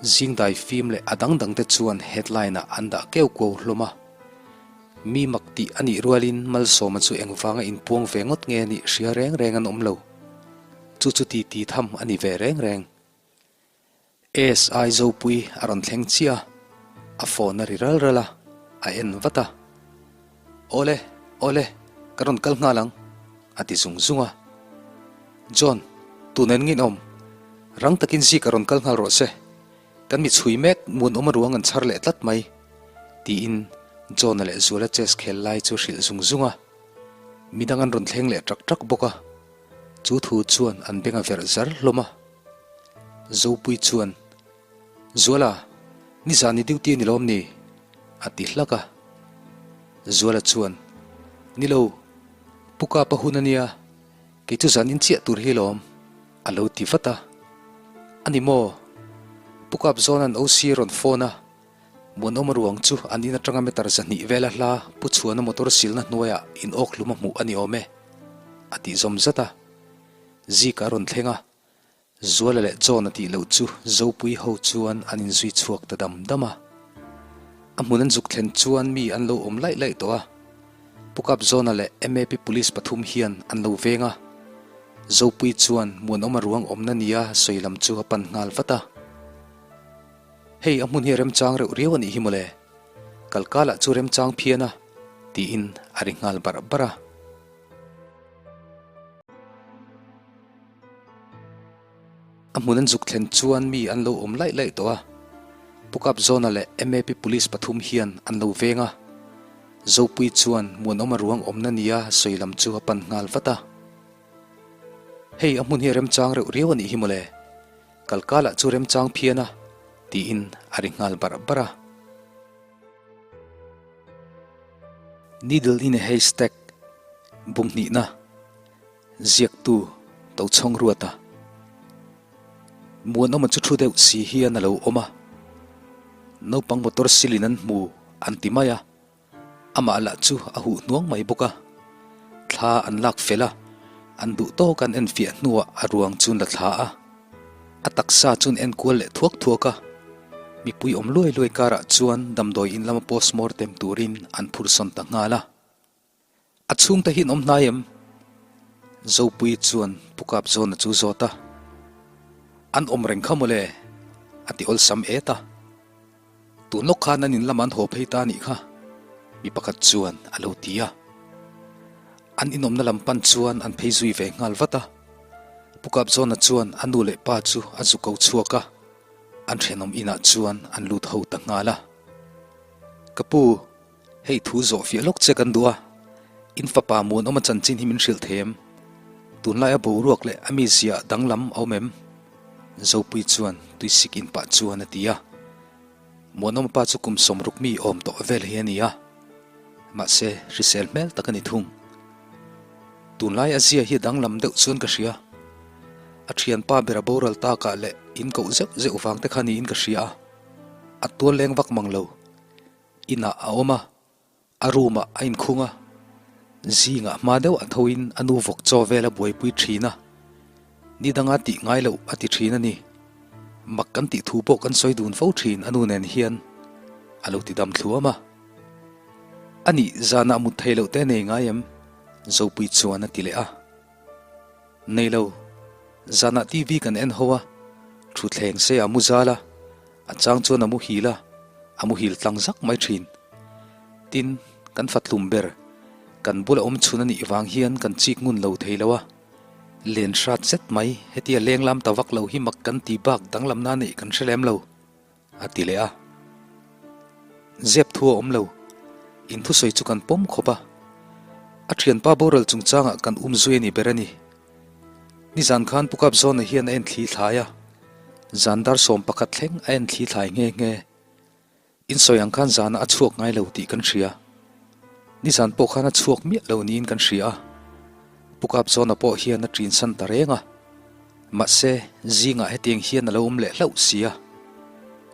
Speaker 1: Zingdai fim leh a dang dangte chuan headline-ah an dah keu kuau hlawm a. Mi mak tih a nih rualin Malsawma chu engvanga inpuang ve ngawt nge nih hria reng reng an awm lo. Chu chu ti ti tham a ni ve reng reng. ASI Zopui a rawn thleng chiah a, a phone a ri ral ral a, a en vat a. Awle, awle, ka rawn kal nghal ang, a ti zung zung a. John, tun en ngin awm? Rang takin zik a rawn kal nghal rawh se. Kan mi chhui mek muanawm a ruang an chhar leh tlat mai, tiin John-a leh Zuala chess khel lai chu hrilh zung zung a. Midang an rawn thleng leh ṭak ṭak bawk a. Chu thu chuan an beng a verh zar hlawm a. Zopui chuan, Zuala, nizan i duty a ni lawm ni? a ti hlak a. Zuala chuan, Ni lo, Pu Kapa hun a nia, kei chu zan in chiah tur hi lawm. A lo ti vat a. A ni maw? Pu Kapzawna'n OC a rawn phone a, Muanawma ruang chu an in atanga meter 200 vela hla Pu Chhuana motor silna hnuaiah in awk hlum a hmuh a ni awm e, a tih zawm zat a. Zika a rawn thleng a, Zuala leh John a tih loh chu Zopui ho chuan an inzui chhuak ta dam dam a. A hmun an zuk thlen chuan mi an lo awm laih laih tawh a. Pu Kapzawna leh MAP Police pathum hian an lo veng a. Zopui chuan Muanawma ruang awmna nia sawi lam chu a pan nghal vat a. Hei a hmun hi a remchang reuh riau a nih hi mawle. Kalkala chu remchang phian a, tiin a ri nghal barh barh a. A hmun an zuk thlen chuan mi an lo awm laih laih tawh a, Pu Kapzawna leh MAP Police pathum hian an lo veng a, Zopui chuan Muanawma ruang awmna nia sawi lam chu a pan nghal vat a. Hei a hmun hi a remchang reuh riau a nih hi mawle, kalkala chu remchang phian a, tiin a ri nghal barh barh a. Needle in a haystack, Bunghnihna. Ziaktu Tochhawng Ruata Muanawma chu thu deuh si hian a lo awm a, naupang motor silin an hmu an ti mai a, amah lah chu a huh hnuang mai bawk a, thla an lak fel a, an duh tawk an enfiah hnuah a ruang chu an la thla a, a taksa chu an enkual leh thuak thuak a, mipui awm luai luai karah chuan damdawi in lama postmortem turin an phursawn ta nghal a. A chhungte hi an awm hnai em? Zopui chuan Pu Kapzawna chu zawt a. An awm reng kha mawle, a ti awlsam et a. Tun lawk khan an in lamah an haw phei ta anih kha, mi pakhat chuan a lo ti a. An inawmna lam pan chuan an phei zui ve nghal vat a. Pu Kapzawna chuan a nu leh pa chu a zu ko chhuak a, an thenawm inah chuan an lut ho ta nghal a. Ka pu, Hei thu zawh fiah lawk che kan duh a, in fapa Muanawma chanchin hi min hrilh thei em? Tunlai a boruak leh a mizia danglam a awm em? Zopui chuan tuisik in pah chuan a ti a. Muanawma pa chu kum 60 mi awm tawh vel hi a ni a, mahse hrisel hmel tak a ni thung. Tunlai a zia hi a danglam deuh chuan ka hria. A thianpa ber a boral takah leh in koh zeuh zeuh vang te kha niin ka hria a, a tual leng vak mang lo. Inah a awm a, a room ah a inkhung a, zingah hma deuh a thoin a nu vawk chaw vel a buaipui thin a, ni danga tih ngai loh a ti thin a ni. Mak kan tih thu pawh kan sawi dun fo thin a nu nen hian a lo ti dam thluam a. A nih zanah mut thei loh te nei ngai em? Zopui chuan a ti leh a. Nei lo, zanah TV kan en ho a, thutthleng se a mu zal a, A chang chuan a muhil a, a muhil tlang zak mai thin. Tin, kan fatlum ber, kan bula awm chhun a nih vang hian kan chik ngun lo thei lo a. Len hrat zet mai, hetia leng lam ta vak lo hi mak kan ti bak danglamna neih kan hre lem lo, a ti leh a. Zep thu a awm lo, in thusawi chu kan pawm khawp a. A thianpa boral chungchangah kan um zui a ni ber a ni. Nizan khan Pu Kapzawna hian a en thli thlai a, zan dar 11 thleng a en thli thlai nghe nghe. In sawi ang khan zanah a chhuak ngai lo tih kan hria. Nizan pawh khan a chhuak miah lo niin kan hria a. Pu Kapzawna pawh hian a ṭin san ta reng a. Mahse, zingah hetiang hian a lo awm leh hlauh si a.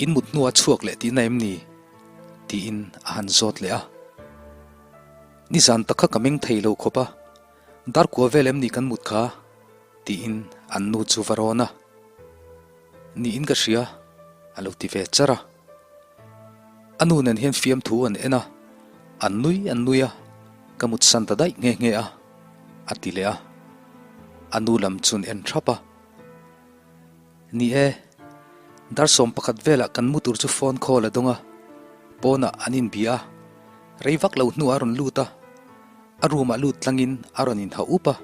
Speaker 1: In mut hnuah a chhuak leh tihna em ni? tiin a han zawt leh a. Nizan tak kha ka meng thei lo khawp a. Darkua vel em ni kan mut kha? tiin an nu chu va rawn a. Niin ka hria, a lo ti ve char a. A nu nen hian fiamthu an en a, an nui an nui a, ka mut san ta daih nghe nghe a, a ti leh a. A nu lam chuan en thap a. Ni e, dar 11 velah kan mu tur chu phone call a dawng a, pawnah an inbia a, rei vak lo hnuah a rawn lut a, a room ah lut tlangin a rawn inhauh up a.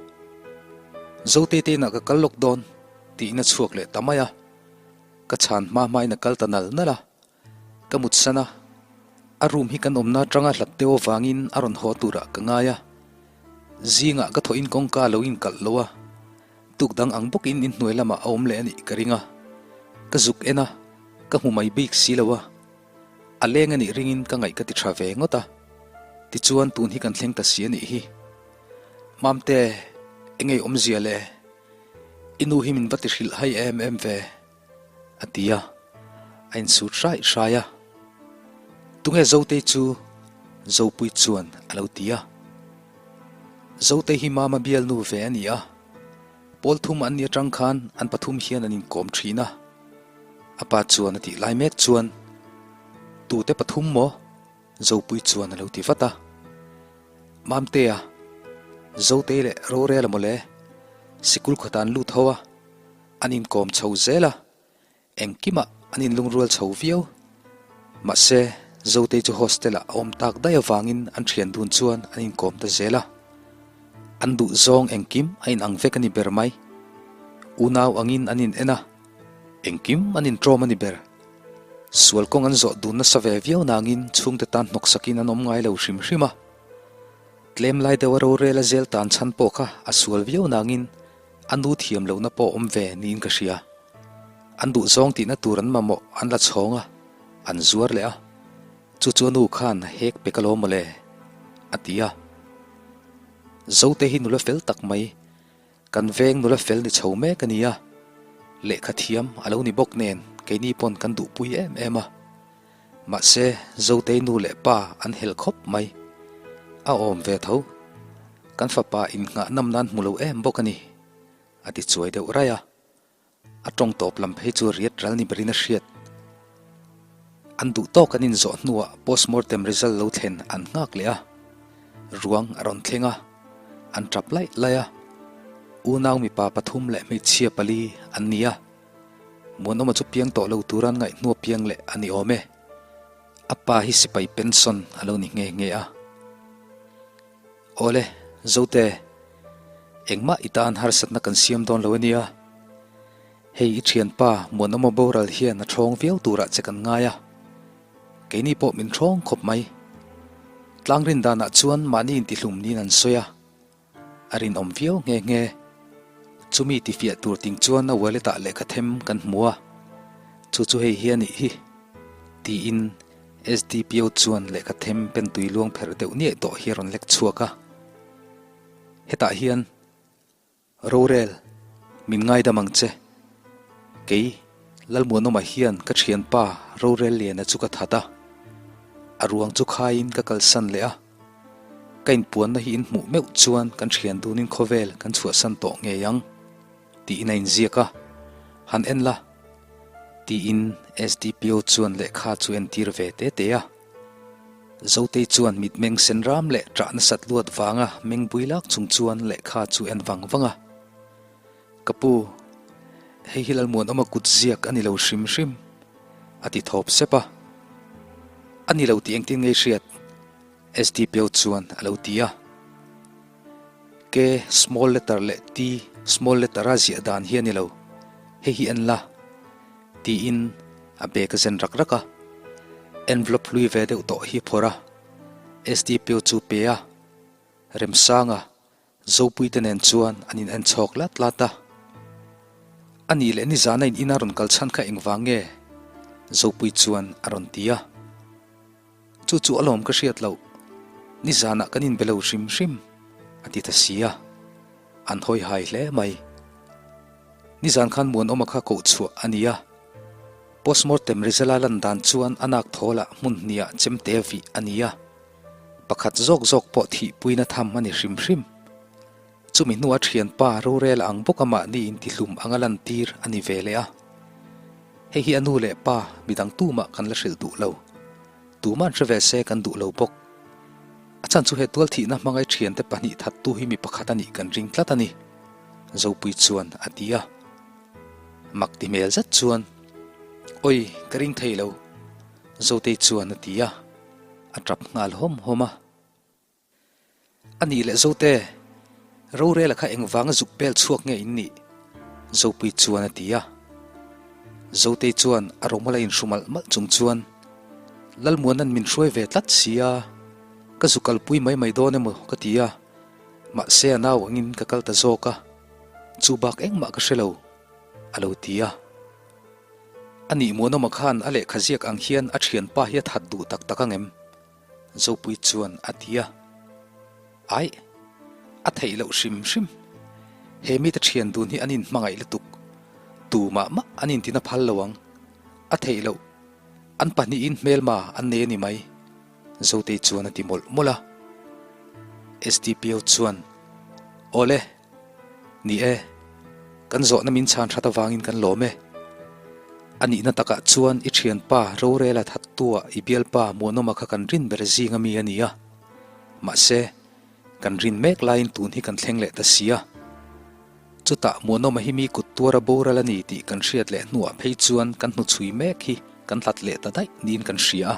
Speaker 1: Zote te inah ka kal lawk dawn tiin a chhuak leh ta mai a, ka chhan hma hmain a kal ta nal nal a, ka mutsan a, a room hi kan awmna atanga hlat deuh avangin a rawn haw turah ka ngai a, zingah ka thawhin kawngka a lo inkalh lo a. Tuk dang ang bawkin inhnuai lamah a awm leh a nih ka ring a, ka zuk en a, ka hmu mai bik si lo a, a leng a nih ringin ka ngaih ka ti tha ve ngawt a, tichuan tun hi kan thleng ta si a nih hi. Mamte, eng ei awmzia le? I nu hi min va ti hrilh hai em em ve, a ti a, a insut hraih hrai a. Tunge Zotei chu? Zopui chuan a lo ti a. Zotei hi Mama bialnu ve a ni a, pawl thum an ni atang khan an pathum hian an inkawm thin a. A pa chuan a tih lai mek chuan, Tute pathum maw? Zopui chuan a lo ti vat a. Mamtea, Zotei leh Rorela mawle, sikul khawtah an lut ho a, an inkawm chho zel a, engkimah an inlungrual chho viau. Mahse, Zotei chu hostel-ah a awm tak daih avangin an thian dun chuan an inkawm ta zel a. An duh zawng engkim a inang vek a ni ber mai. Unau angin an in en a, engkim an inṭawm a ni ber. Sual kawng an zawh dun nasa ve viau nangin chhungte tan hnawksakin an awm ngai lo hrim hrim a. Tlem lai deuha rorel a zel tan chhan pawh kha a sual viau nangin a nu thiam lohna pawh awm ve niin ka hria. An duh zawng tihna tur an mamawh an la chhawng a, an zuar leh a. Chu chu a nu khan hek pe ka lo mawle, a ti a. Zote hi nula fel tak mai. Kan veng nula fel ni chho mek a ni a, lehkha thiam a lo ni bawk nen keini pawn kan duhpui em em a. Mahse, Zotei nu leh pa an hel khawp mai. A awm ve tho. Kan fapa innghah nam nan hmu lo em bawk a ni, a ti chuai deuh raih a. A tawng tawp lam phei chu riat ral ni berin a hriat. An duh tawk an inzawh hnuah postmortem result lo thlen an nghak leh a, ruang a rawn thleng a, an tap laih laih a. Unau mipa pathum leh hmeichhia pali an ni a, Muanawma chu piang tawh lo tura an ngaih hnuah piang leh a ni awm e. A pa hi sipai pension a lo ni nghe nghe a. Awle, Zote, engmah i tan harsatna kan siam dawn lo ania. Hei i thianpa Muanawma boral hian a thawng viau turah che kan ngai a, keini pawh min thawng khawp mai. Tlang rin danah chuan mahni intihlum niin an sawi a, a rinawm viau nghe nghe. Chumi tifiah tur ting chuan a wallet ah lehkha them kan hmu a, chu chu hei hi a nih hi, tiin SDPO chuan lehkha them pen tui luang pherh deuh niaih tawh hi a rawn lek chhuak a. Hetah hian rorel min ngaidam ang che. Kei Lalmuanawma hian ka thianpa rorel liana chu ka that a, a ruang chu khaiin ka kalsan leh a. Ka inpuanna hi inhmuh meuh chuan kan thian dunin khawvel kan chhuahsan tawh ngei ang. Tiin a inziak a, Han en la, tiin SDPO chuan lehkha chu entir ve te te a. Zotei chuan mitmeng sen ram leh ṭah nasat luat vanga meng bui lak chung chuan lehkha chu en vang vang a. Ka pu, hei hi Lalmuanawma kut ziak a ni lo hrim hrim, a ti thawp sep a. A ni lo tih engtin ngei hriat? SDPO chuan a lo ti a. K small letter leh T small letter a ziah dan hi a ni lo, hei hi en la, tiin a bag a zen rak rak a. Envelope hlui ve deuh tawh hi a phawrh a, SDPO chu pe a, Remsanga, Zopuite nen chuan an in en chhawk lat lat a. A nih leh nizana in ina rawn kal chhan kha engvang nge? Zopui chuan a rawn ti a. Chu chu alawm ka hriat loh, nizanah kan inbe lo hrim hrim, a ti ta si a, an hawi hai hle mai. Nizan khan Muanawma kha koh chhuah a ni a, postmortem result a lan dan chuan a nak thawlah hmun hniah chemte vih a ni a, pakhat zawk zawk pawh thihpuina tham a ni hrim hrim. Chumi hnua thianpa rorel ang bawka mahni intihlum anga lantir a ni ve leh a. Hei hi a nu leh pa midang tumah kan la hrilh duh lo. Tuma'n hre ve se kan duh lo bawk. A chhan chu he tual thihna hmangai thiante pahnih thattu hi mi pakhat a nih kan ring tlat a ni, Zopui chuan a ti a. Mak ti hmel zet chuan, Awi, ka ring thei lo, Zotei chuan a ti a, a tap nghal hawm hawm a. A nih leh Zote, rorela kha engvanga zuk bel chhuak nge in nih? Zopui chuan a ti a. Zotei chuan a romala inhru malh malh chung chuan, Lalmuana'n min hruai ve tlat si a, ka zu kalpui mai mai dawn emaw ka ti a, mahse a nau angin ka kal ta zawk a, chu bak engmah ka hre lo, a lo ti a. A nih Muanawma khan a lehkha ziak ang hian a thianpa hi a that duh tak tak angem? Zopui chuan a ti a. Aih, a theih loh hrim hrim. He mite thian dun hi an inhmangaih lutuk. Tumah mah an intina phal lo ang. A theih loh. An pahnihin hmelma an nei a ni mai. Zotei chuan a ti mawlh mawlh a. SDPO chuan, Awle, ni e, kan zawhna min chhan that avangin kan lawm e. A nihna takah chuan i thianpa Rorela thattua i bialpa Muanawma kha kan rin ber zing ami a ni a. Mahse, kan rin mek laiin tun hi kan thleng leh ta si a. Chutah Muanawma hi mi kut tuara boral a ni tih kan hriat leh hnuah phei chuan kan hnuchhui mek hi kan hlat leh ta daih niin kan hria a.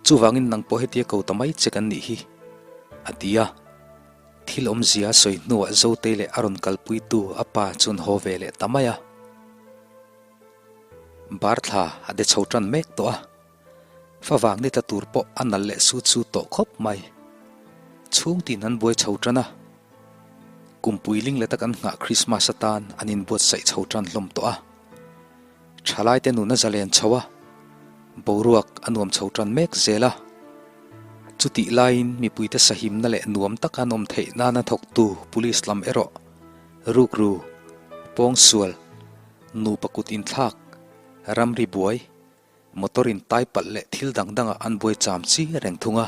Speaker 1: Chuvangin nang pawh hetia ko ta mai che kan nih hi, a ti a. Thil awmzia a sawi hnuah Zotei leh a rawn kalpuitu a pa chuan haw ve leh ta mai a. Bar thla a de chho tan mek tawh a. Favang ni tla tur pawh a nal leh sut sut tawh khawp mai. Chhung tin an buai chho tan a. Kumpui ling leta kan nghah Krismas atan an inbuatsaih chho tan hlawm tawh a. Thalaite nun a zalen chho a, boruak a nuam chho tan mek zel a. Chutih laiin mipuite sahimna leh nuam taka an awm theih nana thawktu Police lam erawh rukru, pawngsual, nupa kut inthlak, ramri buai, motor in tai palh leh thil dang dangah an buai cham chi reng thung a.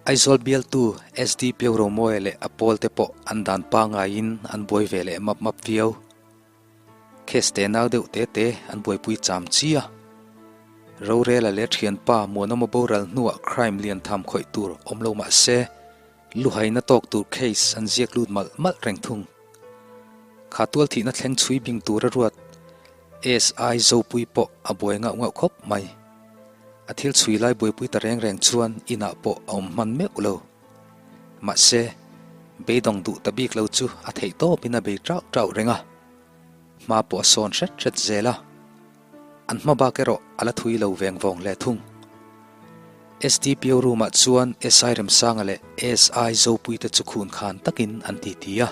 Speaker 1: Aizawl bialtu SD Piauromoe leh a pawlte pawh an dan pangaiin an buai ve leh map map viau. Case te nau deuh te te an buaipui cham chi a. Rorela leh thianpa Muanawma boral hnuah crime lian tham khawih tur awm lo mah se, luhaina tawk tur case an ziak lut malh malh reng thung. Kha tual thihna thleng chhui bing tur a ruat SI Zopui pawh a buai ngauh ngauh khawp mai. A thil chhui lai buaipui ta reng reng chuan inah pawh a awm hman meuh lo. Mahse, beidawng duh ta bik lo chu a theih tawpin a bei ṭauh ṭauh reng a. Hma pawh a sawn hret hret zel a. An hma bak erawh a la thui lo veng vawng hle thung. SDPO room-ah chuan SI Remsanga leh SI Zopui te chu khun khan takin an titi a.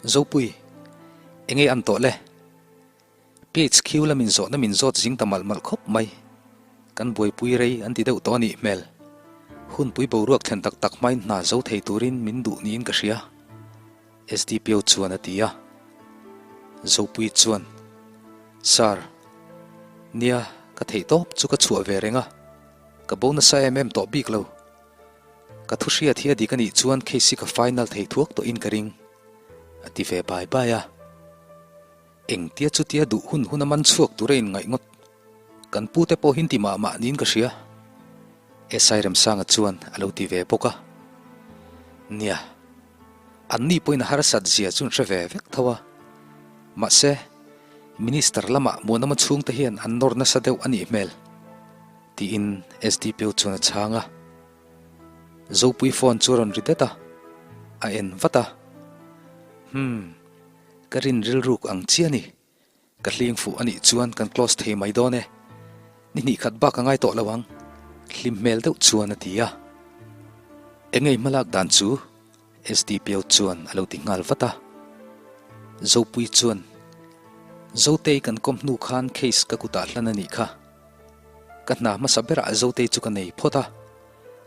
Speaker 1: Zopui, enge an tawh le? PHQ lamin zawhna min zawt zing ta malh malh khawp mai. Kan buaipui rei an ti deuh tawh a nih hmel. Hunpui boruak thlen tak tak hmain hna zo thei turin min duh niin ka hria. SDPO chuan a ti a. Zopui chuan, Sir, nia, ka theih tawp chu ka chhuah ve reng a. Ka bo nasa em em tawh bik lo. Ka thu hriat hi a dik a nih chuan case hi ka final thei thuak tawhin ka ring, a ti ve bai bai a. Engtia chutia duh hun hun a man chhuak tur a inngaih ngawt. Kan pu te pawh hin ti mah mah niin ka hria. SI Remsanga chuan a lo ti ve bawk a. Nia, anni pawhin a harsat zia chu an hre ve vek tho a. Mahse, Minister lamah Muanawma chhungte hian an nawr nasa deuh a nih hmel, tiin SDPO chuan a chhang a. Zopui phone chu a rawn ri det a, a en vat a. Hmm. Ka rin rilruk ang chiah a ni. Ka hling fuh a nih chuan kan close thei mai dawn e. Ni hnih khat bak a ngai tawh lo ang, hlim hmel deuh chuan a ti a. Engei hmalak dan chu? SDPO chuan a lo ti nghal vat a. Zopui chuan, Zotei kan kawm hnu khan case ka kutah hlan a nih kha. Ka hna hmasa berah Zotei chu ka nei phawt a.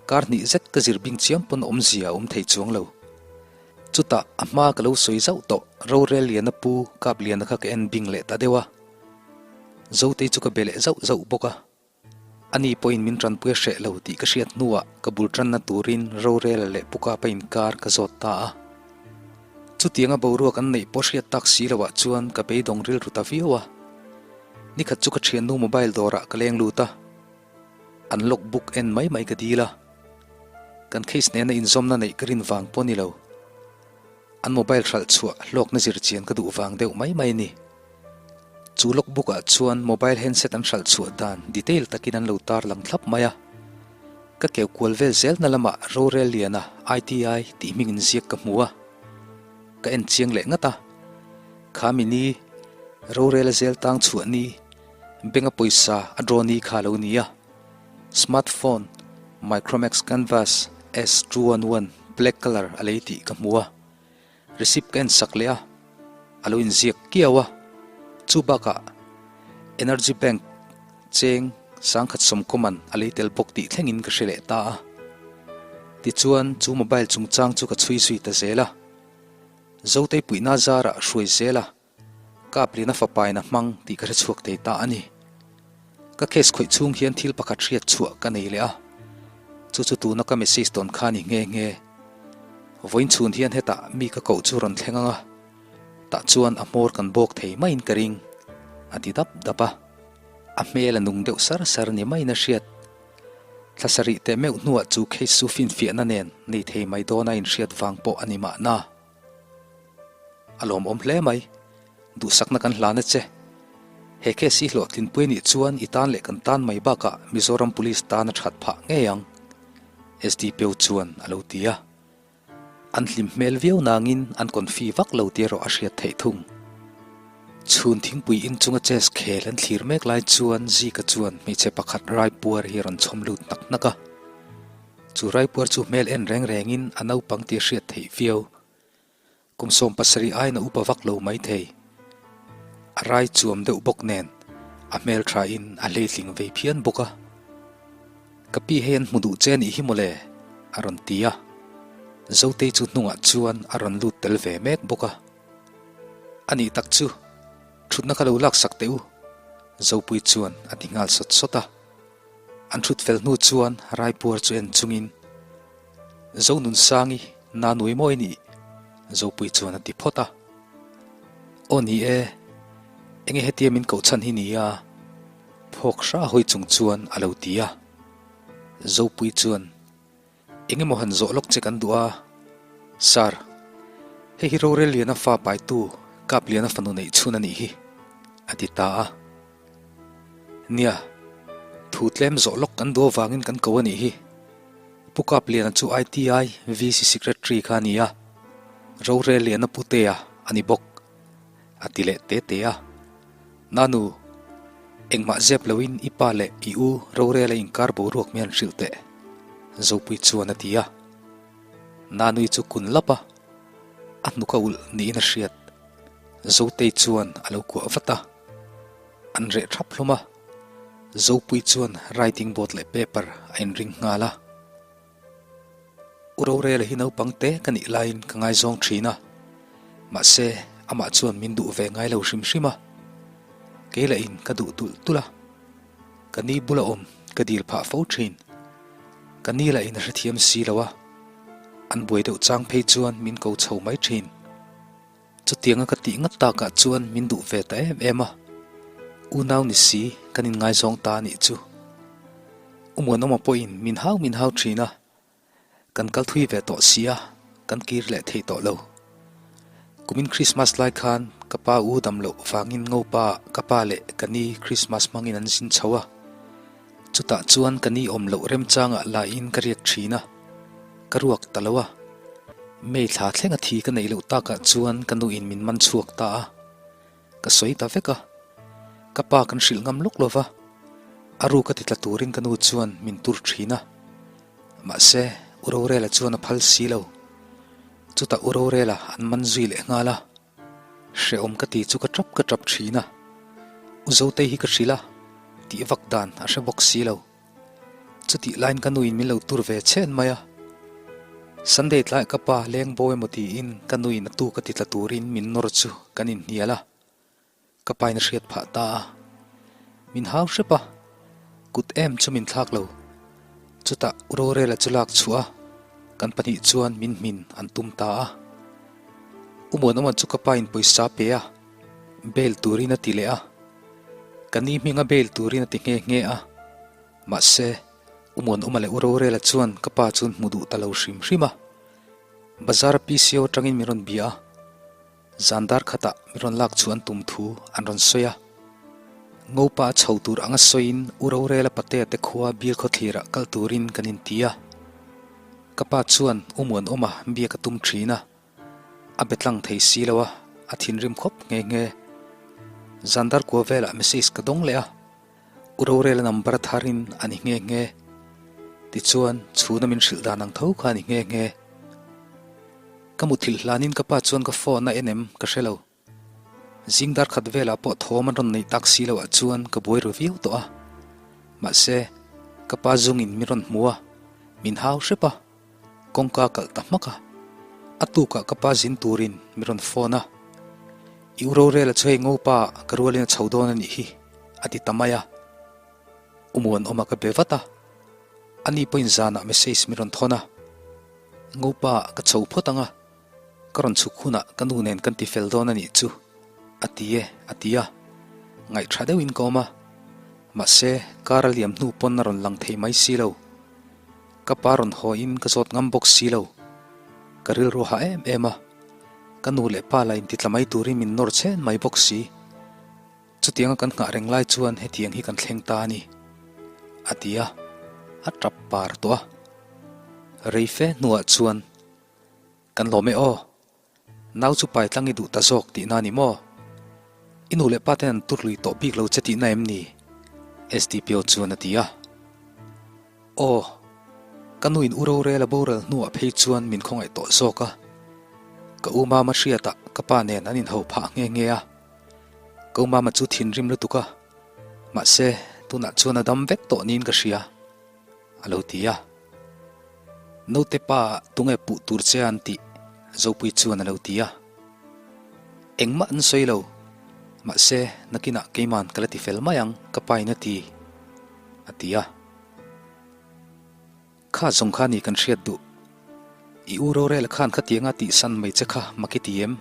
Speaker 1: Kar hnih zet ka zir bing chiam pawn awmzia a awm thei chuang lo. Chutah a hma ka lo sawi zauh tawh, Rorel Liana pu Kap Liana kha ka en bing leh ta deuh a. Zotei chu ka be leh zauh zauh bawk a. Ani pawhin min tanpui a hreh lo tih ka hriat hnuah ka bul tanna turin Rorela leh Pu Kapa inkar ka zawt ta a. Chutianga boruak an neih pawh hriat tak si loah chuan ka beidawng rilru ta viau a. Nikhat chu ka thiannu mobile dawrah ka leng lut a. An log book en mai mai ka dil a, kan case nena inzawmna neih ka rin vang pawh ni lo. An mobile hralh chhuah hlawkna zir chian ka duh vang deuh mai mai a ni. Chu log book ah chuan mobile handset an hralh chhuah dan detail takin an lo tar lang thlap mai a. Ka keu kual vel zelna lamah Rorel Liana ITI tih hming inziak ka hmu a, ka en chiang leh ngat a. Kha mini Rorela zel tang chhuah ni Bank a pawisa a draw ni kha a lo ni a, smart phone Micromax Canvas S 211 black colour a lei tih ka hmu a, receipt ka en sak leh a, a lo inziak kiau a, chu bakah Energy Bank cheng sangkhat sawmkawman a lei tel bawk tih thlengin ka hre leh ta a. Tichuan chu mobile chungchang chu ka chhui zui ta zel a. Zotei puihna zarah hruai zel a, Kapliana fapain a hmang tih ka hre chhuak thei ta a ni. Ka case khawih chhung hian thil pakhat hriat chhuah ka nei leh a, chu chu tuna ka message tawn kha a ni nghe nghe. Vawiin chhun hian hetah mi ka koh chu rawn thleng ang a, tah chuan a hmawr kan bawk thei maiin ka ring, a ti dap dap a. A hmel a nung deuh sar sar ni maiin a hriat. Thla sarih teh meuh hnuah chu case chu finfiahna nen nei thei mai dawn a inhriat vang pawh a ni mahna. A lawmawm hle mai. Duhsakna kan hlan a che. He case hi hlawhtlinpui anih chuan i tan leh kan tan mai bakah Mizoram Police tan a that phah ngei ang, SDPO chuan a lo ti a. An hlim hmel viau nangin an confi vak lo tih erawh a hriat theih thung. Chhun thingpui in chunga chess khel an thlir mek lai chuan Zika chuan hmeichhe pakhat raipuar hi a rawn chhawm lut hnak hnak a. Chu raipuar chu hmel en reng rengin a naupang tih a hriat theih viau. Kum 70 aiin a upa vak lo maithei. A rai chuam deuh bawk nen a hmel thain a hleitling vei phian bawk a. Ka pi hei an hmu duh che anih hi mawle a rawn ti a. Zotei chu hnungah chuan a rawn lut tel ve mek bawk a. Anih tak chu thutna kha lo laksak teh u Zopui chuan a ti nghal sawt sawt a. An thut fel hnu chuan Raipuar chu en chungin Zonunsangi na nui mawi nih Zopui chuan a ti phawt a. Aw ni e, enge hetia min koh chhan hi nia? Phawk hra hawi chung chuan a lo ti a. Zopui chuan Eng emaw han zawh lawk che kan duh a, Sir, hei hi Rorel Liana fa paitu Kap Liana fanu neih chhun a nih hi, a ti ta a. Nia, thu tlem zawh lawk kan duh avangin kan ko a nih hi. Pu Kap Liana chu ITI VC Secretary kha a ni a, Rorel Liana Putea a ni bawk, a ti leh te te a. Nanu, engmah zep loin i pa leh i u rorel a inkar boruak mi han hrilh teh, Zopui chuan a ti a. Nanui chu kun lap a, a hnuk a ulh niin a hriat. Zotei chuan a lo kuah vat a, an reh thap hlawm a. Zopui chuan writing board leh paper a inring nghal a. U Rorela hi naupang te ka nih laiin ka ngaizawng thin a, mahse amah chuan min duh ve ngai lo hrim hrim a, kei lahin ka duh tulh tulh a, ka ni bula awm ka dil phah fo thin. Ka ni lahin a hrethiam si lo a, an buai deuh chang phei chuan min ko chho mai thin. Chutianga ka tih ngat takah chuan min duh ve ta em em a, unau ni si kan inngaizawng ta a nih chu. U Muanawma pawhin min hau min hau thin a, kan kal thui ve tawh si a, kan kir leh thei tawh lo. Kumin Krismas lai khan ka pa u dam loh vangin ngopa ka pa leh ka ni Krismas hmangin an zin chho a, chutah chuan ka ni awm loh remchangah laiin ka riak thin a. Ka ruak ta lo a, May thla thleng a thi ka neih loh takah chuan ka nuin min man chhuak ta a, ka sawi ta vek a, ka pa kan hrilh ngam lawk lo va, a ruk a ti tla turin ka nu chuan min tur thin a, mahse U Rorela chuan a phal si lo, chutah U Rorela an man zui leh nghal a, hrehawm ka ti chu ka tap ka tap thin a, U Zotei hi ka hrilh a, tih vak dan a hre bawk si lo. Chutih laiin ka nuin min lo tur ve chhen mai a. Sunday tlaiah ka pa leng bo emaw tiin ka nuin a tu ka ti tla turin min nawr chu kan inhnial a. Ka pain a hriat phah ta a. Min hau hrep a, kut em chu min thlak lo. Chutah U Rorela chu lak chhuah a, kan pahnih chuan min hmin an tum ta a. U Muanawma chu ka pain pawisa pe a, bail turin a ti leh a. Ka ni hminga bail turin a ti nghe nghe a, mahse, U Muanawma leh U Rorela chuan ka pa chu an hmu duh ta lo hrim hrim a. Bazar PCO atangin min rawn bia a, zan dar khatah min rawn lak chhuah an tum thu an rawn sawi a. Ngopa a chho tur anga sawiin U Rorela patea te khua bil khawthlirah kal turin kan inti a. Ka pa chuan U Muanawma biak a tum thin a. A be tlang thei si lo a, a thinrim khawp nghe nghe. Zandar kua velah message ka dawng leh a, U Rorela number a tharin a ni nghe nghe. Tichuan, chhuna min hrilh dan ang tho kha a ni nghe nghe. Ka muthilh hlanin ka pa chuan ka phone a en em ka hre lo. Zing dar khat velah pawh thawm an rawn neih tak si loh ah chuan ka buai ru viau tawh a. Mahse, ka pa zungin min rawn hmu a, min hau hrep a, kawngka kalh ta hmak a. A tukah ka pa zin turin mi rawn phone a, I u rorel a chu hei ngopa ka rualin a chho dawn a nih hi, a ti ta mai a. U Muanawma ka be vat a, ani pawhin zanah message mi rawn thawn a, Ngopa ka chho phawt ang a, ka rawn chhuk hunah ka nu nen kan ti fel dawn a nih chu, a ti e, a ti a. Ngaihṭha deuhin ka awm a, mahse kar a liam hnu pawn a rawn lang thei mai si lo. Ka pa rawn haw in ka zawt ngam bawk si lo. Ka rilru hah em em a, ka nu leh pa la inti tla mai turin min nawr chhen mai bawk si. Chutianga kan nghah reng lai chuan hetiang hi kan thleng ta a ni, a ti a, a tap par tawh a. Rei fe hnuah chuan, Kan lawm e aw, Nau chu pai tlang i duh ta zawk tihna a ni maw? I nu leh pa ten an tur lui tawh bik lo che tihna em ni? SDPO chuan a ti a. Aw, ka nu in u rorel a boral hnuah phei chuan min khawngaih tawh zawk a. Ka u mama hriatah ka pa nen an inho phah nghe nghe a. Ka u mama chu thinrim lutuk a, mahse tunah chuan a dam vek tawh niin ka hria, a lo ti a. Naute pa tunge puh tur che an tih Zopui chuan a lo ti a. Engmah an sawi lo, mahse nakinah keiman ka la ti fel mai ang ka pain a ti, a ti a. Kha zawng kha ni kan hriat duh. I u rorel khan khatianga tihsan mai che kha mak i ti em?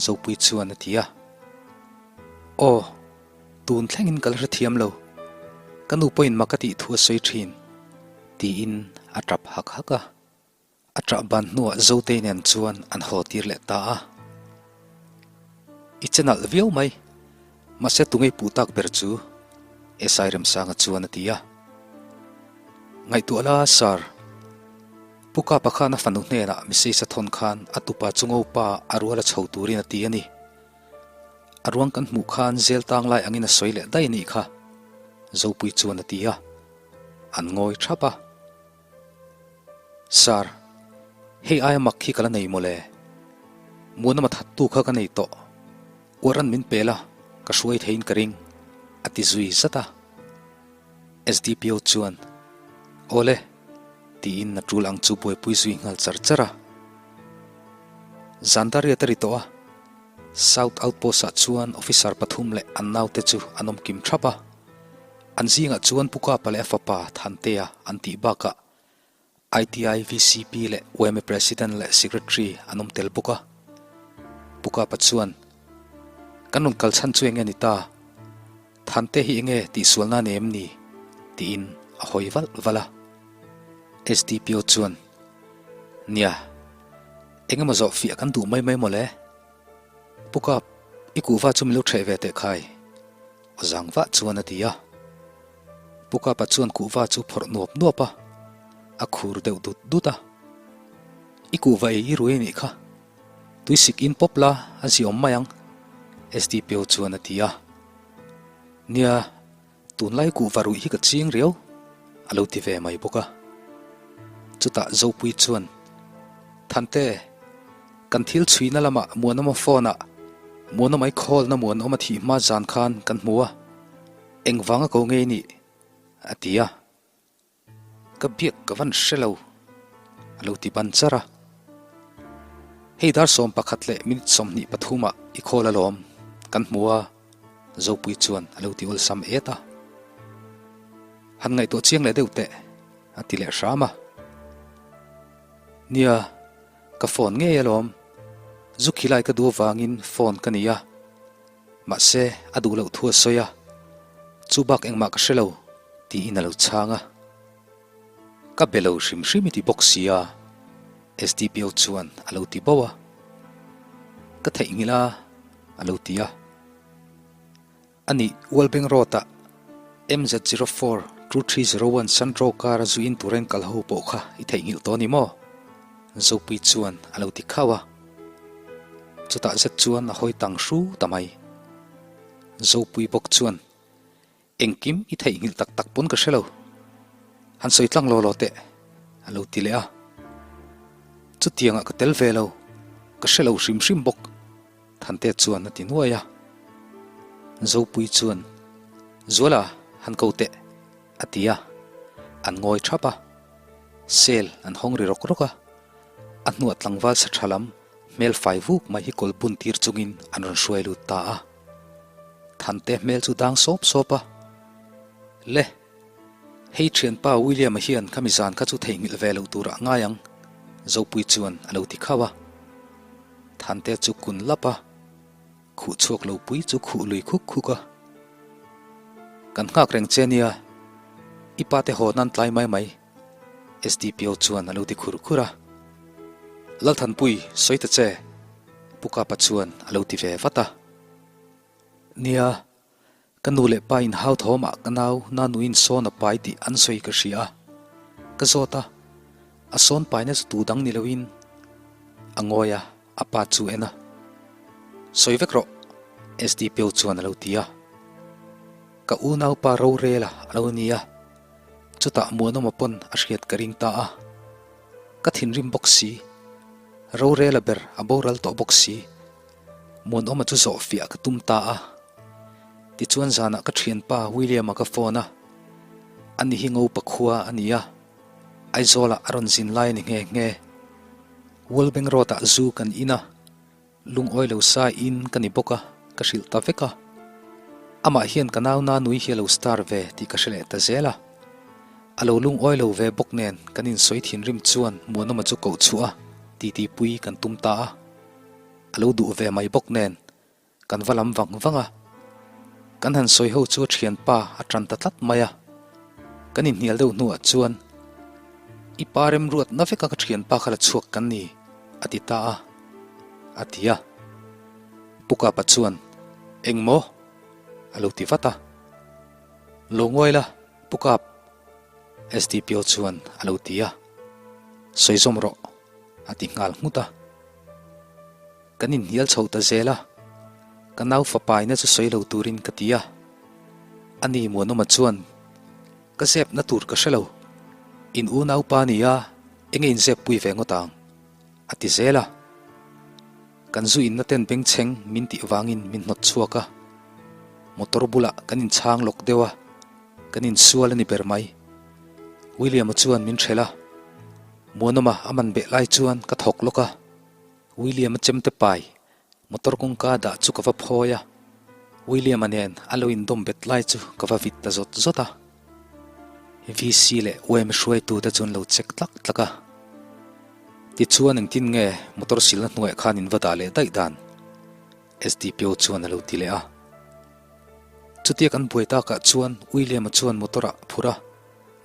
Speaker 1: Zopui chuan a ti a. Aw. Tun thlengin ka la hrethiam lo, ka nu pawhin mak a tih thu a sawi thin, tiin a tap hak hak a. A tah ban hnuah Zotei nen chuan an haw tir leh ta a. I che nalh viau mai, mahse tungei puh tak ber chu? SI Remsanga chuan a ti a. Ngaihtuah la, Sir. Pu Kapa khan a fanu hnenah message a thawn khan a tupa chu ngopa a rual a chho turin a ti a ni. A ruang kan hmuh khan zel tang lai angin a sawi leh daih a nih kha, Zopui chuan a ti a, an ngawi thap a. Sir, hei aia mak hi ka la nei mawle. Muanawma thattu kha ka nei tawh. Uaran min pel a, ka hruai theiin ka ring, a ti zui zat a. SDPO chuan, Awle, tiin a tul ang chu buaipui zui nghal char char a. Zandariat a ri tawh a. South Outpost-ah chuan officer pathum leh an naute chu an awm kim thap a. An zingah chuan Pu Kapa leh a fapa Thantea an tih bakah ITI VCP leh yma President leh Secretary an awm tel bawk a. Pu Kapa chuan, Kan rawn kal chhan chu enge ni ta? Thante hi enge tihsualna nei em ni? tiin a hawi valh valh a. SDPO chuan, Nia, engemaw zawh fiah kan duh mai mai mawle. Pu Kap, i kuhva chu min lo ṭheh ve teh khai, aw zang vah chuan a ti a. Pu Kapa chuan kuhva chu phawrh nuap nuap a, a khur deuh dut dut a. I kuhva ei i rui a nih kha, Tuisik in pawp la a ziawm mai ang, SDPO chuan a ti a. Nia, tunlai kuhva ruih hi ka ching riau, a lo ti ve mai bawk a. Chutah Zopui chuan, Thante, kan thil chhuina lamah Muanawma phone-ah Muanawmai khawlna Muanawma thih hma zan khan kan hmu a, engvanga ko ngei nih? a ti a. Ka biak ka van hre lo, a lo ti ban char a. Hei dar 11 leh minute 23 ah i khawl alawm, kan hmu a, Zopui chuan a lo ti awlsam et a. Han ngaihtuah chiang leh deuh teh, a ti leh hram a. Nia, ka phone ngei alawm, zu khilai ka duh avangin phone ka nei a. Mahse, a duh loh thu a sawi a, Chu bak engmah ka hre lo, tiin a lo chhang a. Ka be lo hrim hrim i ti bawk si a, SDPO chuan a lo ti bauh a. Ka theihnghilh a, a lo ti a. Anih, Walbeng Road-ah MZ 04 2301 Santro car a zu in turin kal ho pawh kha i theihnghilh tawh a ni maw? Zopui chuan a lo ti khauh a. Chutah zet chuan a hawi tang hru ta mai. Zopui bawk chuan, Engkim i theihnghilh tak tak pawn ka hre lo. Han sawi tlang law law teh, a lo ti leh a. Chutiangah ka tel ve lo, ka hre lo hrim hrim bawk. Thante chuan a ti nuai a. Zopui chuan, Zuala, han ko teh, a ti a. An ngawi thap a. Cell an hawng ri rawk rawk a. A hnuah tlangval sa tha lam hmel fai vuk mai hi kawl bun tir chungin an rawn hruai lut ta a. Thante hmel chu dang sawp sawp a. Le! Hei thianpa William-a hian khami zan kha chu theihnghilh ve loh turah ngai ang, Zopui chuan a lo ti khauh a. Thante chu kun lap a. Khuh chhuak lo pui chu khuh lui khuk khuk a. Kan nghak reng che nia, i pa te haw nan tlai mai mai, SDPO chuan a lo ti khur khur a. Lalthanpui, sawi ta che, Pu Kapa chuan a lo ti ve vat a. Nia, Ka nu leh pa in hau thawmah ka nau Nanuin sawn a pai tih an sawi ka hria a, ka zawt a, a sawn paina chu tu dang ni loin a ngawi a, a pa chu en a. Sawi vek rawh, SDPO chuan a lo ti a. Ka unaupa rorela a lo ni a, chutah Muanawma pawn a hriat ka ring ta a. Ka thinrim bawk si, rorela ber a boral tawh bawk si. Muanawma chu zawh fiah ka tum ta a. Tichuan zanah ka thianpa William-a ka phone a, ani hi Ngopa khua a ni a, Aizawlah a rawn zin lai a ni nghe nghe. Wallbank Road-ah zu kan in a, lungawi lo sa in ka ni bawk a, ka hrilh ta vek a. Amah hian ka nau na nui hi a lo star ve tih ka hre leh ta zel a. A lo lungawi lo ve bawk nen kan insawi thinrim chuan Muanawma chu koh chhuah a, titipui kan tum ta a. A lo duh ve mai bawk nen kan va lam vang vang a, kan han sawi ho chu a thianpa a tan ta tlat mai a, kan inhnial deuh hnuah chuan I pa remruat na veka ka thianpa kha la chhuak kan ni a ti ta a, a ti a. Pu Kapa chuan Eng maw? a lo ti vat a. Lo ngawi la Pu Kap, SDPO chuan a lo ti a. Sawi zawm rawh a ti nghal nghut a. Kan inhnial chho ta zel a, ka nau fapaina chu sawi lo turin ka ti a. Ani Muanawma chuan, Ka zepna tur ka hre lo, in unaupa nia enge in zep pui ve ngawt ang? a ti zel a. Kan zu inna ten bengchheng min tih vangin min hnawt chhuak a, motor bulah kan inchhang lawk deuh a, kan insual a ni ber mai. William-a chuan min hrelh a, Muanawma a man beh lai chuan ka thawk lawk a. William-a chemte pai motor kawngka dah chu ka va phawi a, William-a nen a lo indawm bet lai chu ka va vit ta zawt zawt a. VC leh UM hruaitute chu an lo check tlak tlak a. Tichuan engtin nge motor silna hnuaiah khan in va dah leh daih dan? SDPO chuan a lo ti leh a. Chutia kan buai takah chuan William-a chuan motor-ah a phur a,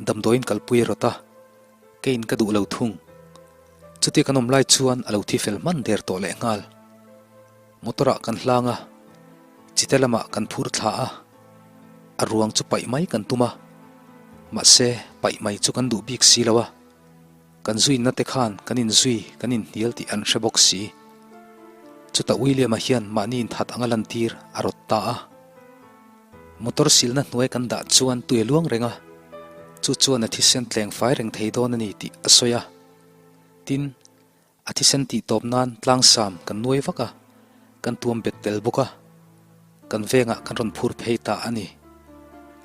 Speaker 1: damdawiin kalpui a rawt a. Keiin ka duh lo thung. Chutia kan awm lai chuan a lo thi fel hman der tawh leh nghal. Motor ah kan hlang a, chite lamah kan phur thla a, a ruang chu paih mai kan tum a, mahse paih mai chu kan duh bik si lo a, kan zuinna te khan kan inzui kan inhnial tih an hre bawk si. Chutah William-a hian mahni inthat anga lantir a rawt ta a. Motor silna hnuai kan dah chuan tui a luang reng a, chu chuan a thisen tleng fai reng thei dawn a ni tih a sawi a. Tin, a thisen tih tawp nan tlangsam kan nuai vak a, kan tuam bet tel bawk a, kan vengah kan rawn phur phei ta a ni,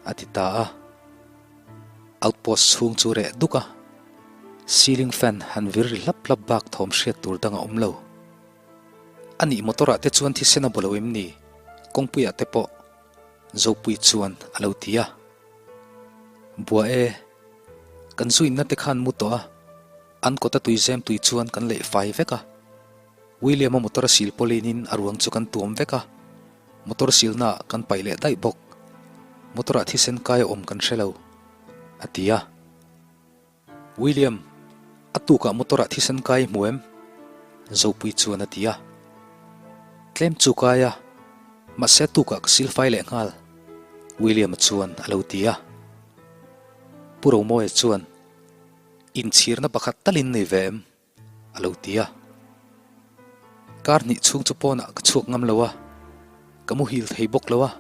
Speaker 1: a ti ta a. Outpost chhung chu reh duk a, ceiling fan han vir ri hlap hlap bak thawm hriat tur dang a awm lo. A nih motor ah te chuan thisen a bawlo em ni? Kawngpui ah te pawh Zopui chuan a lo ti a. Bua e, kan zu inna te khan mu tawh a, an kawta tui zem tui chuan kan leih fai vek a. William-a motor a sil pawlin in a ruang chu kan tuam vek a, motor silna ah kan paih leh daih bawk. Motor ah thisen kai a awm kan hre lo, a ti a. William, a tukah motor ah thisen kai hmu em? Zopui chuan a ti a. Tlem chu kai a, mahse a tukah ka silfai leh nghal, William-a chuan a lo ti a. Pu Romawia chuan, Inchhirna pakhat talin nei ve em? a lo ti a. Kar hnih chhung chu pawnah ka chhuak ngam lo a, ka muhil thei bawk lo a,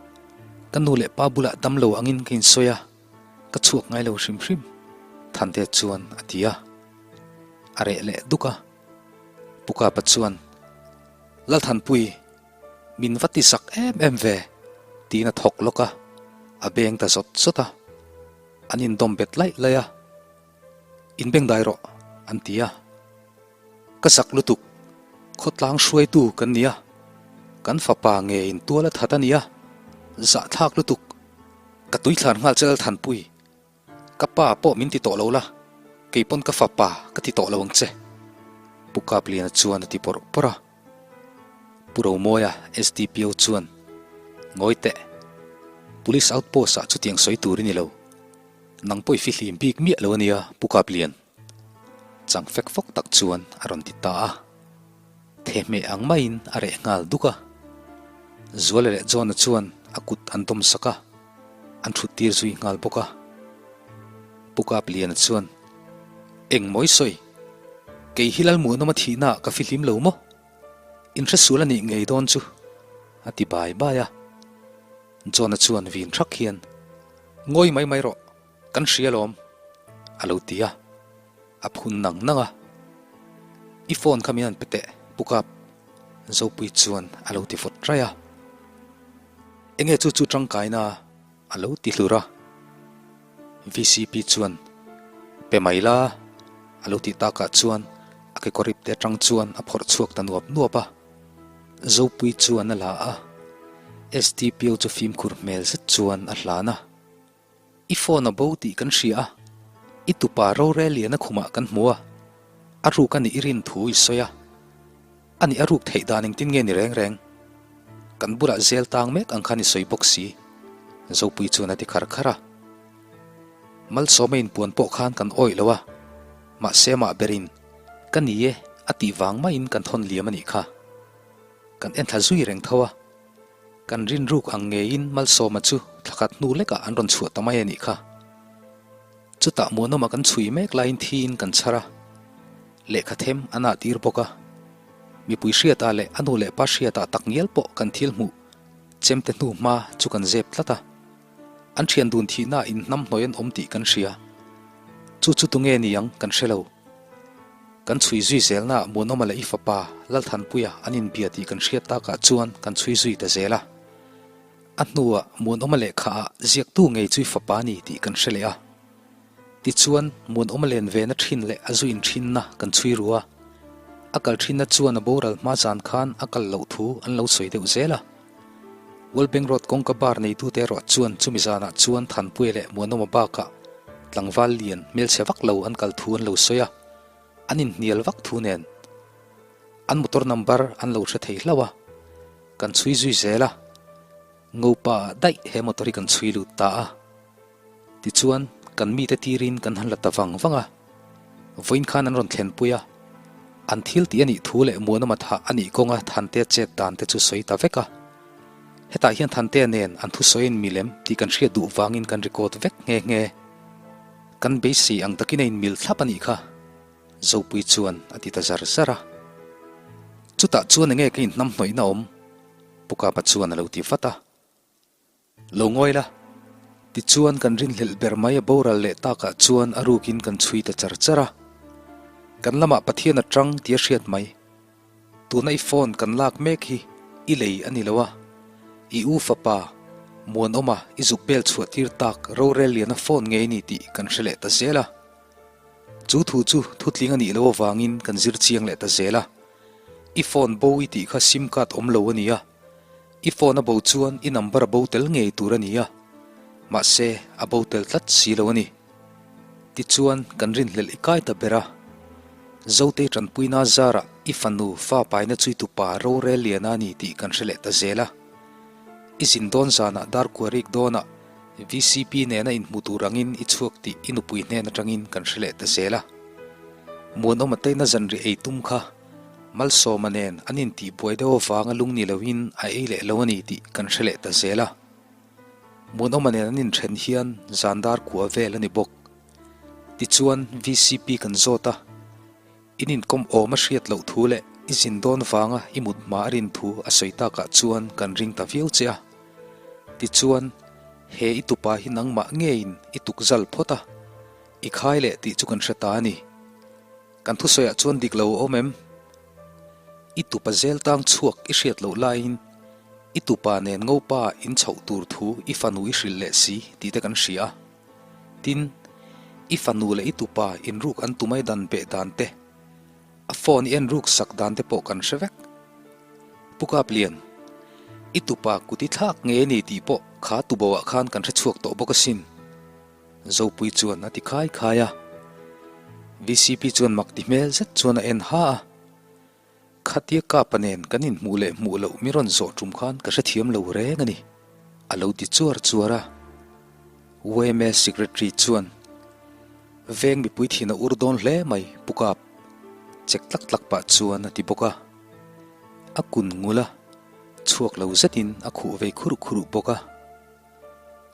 Speaker 1: ka nu leh pa bulah dam lo angin ka insawi a, ka chhuak ngai lo hrim hrim, Thante chuan a ti a. A reh leh duk a. Pu Kapa chuan, Lalthanpui, min va ti sak em em ve, tiin a thawk lawk a, a beng ta zawt zawt a. An indawm bet laih laih a. In beng dai rawh, an ti a. Ka zak lutuk, khawtlang hruaitu kan nia, kan fapa ngeiin tual a that a nia, zahthlak lutuk, ka tuithlan nghal che Lalthanpui. Ka pa pawh min ti tawh lo la, kei pawn ka fapa ka ti tawh lo ang che, Pu Kapliana chuan a ti bawrh bawrh a. Pu Romawia, SDPO chuan, Ngawi teh, Police outpost ah chutiang sawi tur i ni lo. Nang pawh i fihlim bik miah lo a nia, Pu Kaplian. Chang fek fawk tak chuan a rawn ti ta a. Thehmeh ang maiin a reh nghal duk a. Zuala leh John-a chuan a kut an dawm sak a, an thut tir zui nghal bawk a. Pu Kapliana chuan, Eng mawi sawi? Kei hi Lalmuanawma thihnaah ka fihlim lo maw? Inhresual a nih ngei dawn chu, a ti bai bai a. John-a chuan vin thak hian, Ngawi mai mai rawh, kan hria lawm, a lo ti a. A phun nang nang a, I phone kha min han pe teh, Pu Kap, Zopui chuan a lo ti vawt raih a. Enge chu chu tangkaina a lo ti hlur a. VCP chuan, Pe mai la, a lo tih takah chuan a kekawr ip te atang chuan a phawrh chhuak ta nuap nuap a. Zopui chuan a la a, SDPO chu fimkhur hmel zet chuan a hlan a. I phone a bo tih kan hria a, i tupa rorel lian a khumah kan hmu a, a ruk a nih i rin thu i sawi a. A nih a ruk theih dan engtin nge ni reng reng? Kan bulah zel tang mek ang khan i sawi bawk si, Zopui chuan a ti khar khar a. Malsawma inpuan pawh khan kan awih lo a, mahse amah berin, Ka ni e, a tih vang maiin kan thawn liam a nih kha. Kan enthla zui reng tho a. Kan rinruk ang ngeiin Malsawma chu thlakhat hnu lekah an rawn chhuah ta mai a nih kha. Chutah Muanawma kan chhui mek laiin thiin kan chhar a, lehkha them a nah tir bawk a. Mipui hriatah leh a nu leh pa hriatah tak ngial pawh kan thil hmuh chemte hnu hma chu kan zep tlat a. An thian dun thihnaah inhnam hnawi an awm tih kan hria. Chu chu tunge ni ang kan hre lo. Kan chhui zui zelnaah Muanawma leh i fapa Lalthanpuia an inbia tih kan hriat takah chuan kan chhui zui ta zel a. A hnuah Muanawma lehkhaah ziaktu ngei chu i fapa a ni tih kan hre leh a. Tichuan, Muanawma len vena thin leh a zu inthinna kan chhui ru a. A kal thinna chuan a boral hma zan khan a kal loh thu an lo sawi deuh zel a. World Bank Road kawngka bar neitute erawh chuan chumi zanah chuan Thanpuia leh Muanawma bakah tlangval lian hmelchhe vak lo an kal thu an lo sawi a, an inhnial vak thu nen an motor number an lo hre thei hlauh a, kan chhui zui zel a, Ngopa ah daih he motor hi kan chhui lut ta a. Tichuan, kan mite tirin kan han la ta vang vang a, vawiin khan an rawn thlenpui a, an thil tih a nih thu leh Muanawma thah a nih kawnga Thantea chet dan te chu sawi ta vek a. Hetah hian Thantea nen an thusawi in milem tih kan hriat duh vangin kan record vek nghe nghe. Kan beisei ang takin a inmil thlap a nih kha, Zopui chuan a ti ta zar zar a. Chutah chuan enge ka inhnamhnawihna awm? Pu Kapa chuan a lo ti vat a. Lo ngawi la. Tichuan kan rinhlelh ber mai a boral leh takah chuan a rukin kan chhui ta char char a. Kan lamah Pathian a tang tih a hriat mai. Tuna i phone kan lak mek hi i lei a ni lo a. I u fapa, Muanawma i zuk bel chhuah tir tak rorel liana phone ngei ni tih kan hre leh ta zel a. Chu thu chu thutling a nih loh avangin kan zir chiang leh ta zel a. I phone bo i tih kha sim card awm lo a ni a. I phone a bo chuan i number a bo tel ngei tur a ni a, mahse a bo tel tlat si lo a ni. Tichuan kan rinhlelh i kai ta ber a, Zotei tanpuina zarah i fanu fa paina chuitupa rorel liana a ni tih kan hre leh ta zel a. I zin dawn zanah darkua rik dawnah VCP nena inhmu tur angin i chhuak tih i nupui hnen atangin kan hre leh ta zel a. Muanawma teina zanri ei tum kha Malsawma nen an intihbuai deuh avanga lung ni loin a ei leh lo a ni tih kan hre leh ta zel a. Muanawma nen an inthen hian zan dar kua vel a ni bawk. Tichuan VCP kan zawt a, in inkawm awm a hriat loh thu leh i zin dawn vanga i mut hma a rin thu a sawi takah chuan kan ring ta viau che a. Tichuan he i tupa hi nangmah ngeiin i tukzal phawt a, i khai leh tih chu kan hre ta a ni. Kan thusawiah chuan dik lo a awm em? I tupa zel tang chhuak i hriat loh laiin i tupa nen ngopa in chhoh tur thu i fanu i hrilh leh si tih te kan hria a. Tin, i fanu leh i tupa inruk an tumai dan beh dan te. A phone i en ruk sak dan te pawh kan hre vek. Pu Kaplian, i tupa kut i thlak nge ni tih pawh kha tubo ah khan kan hre chhuak tawh bawk asin. Zopui chuan a ti khai khai a. VCP chuan mak ti hmel zet chuan a en ha a. Khatia Kapa nen kan inhmuh leh hmuh loh mi rawn zawh tum khan ka hrethiam lo reng a ni, a lo ti chuar chuar a. Yma Secretary chuan, Veng mipui thin a ur dawn hle mai, Pu Kap, chek tlak tlak pah chuan a ti bawk a. A kun ngul a, chhuak lo zetin a khuh vei khur khur bawk a.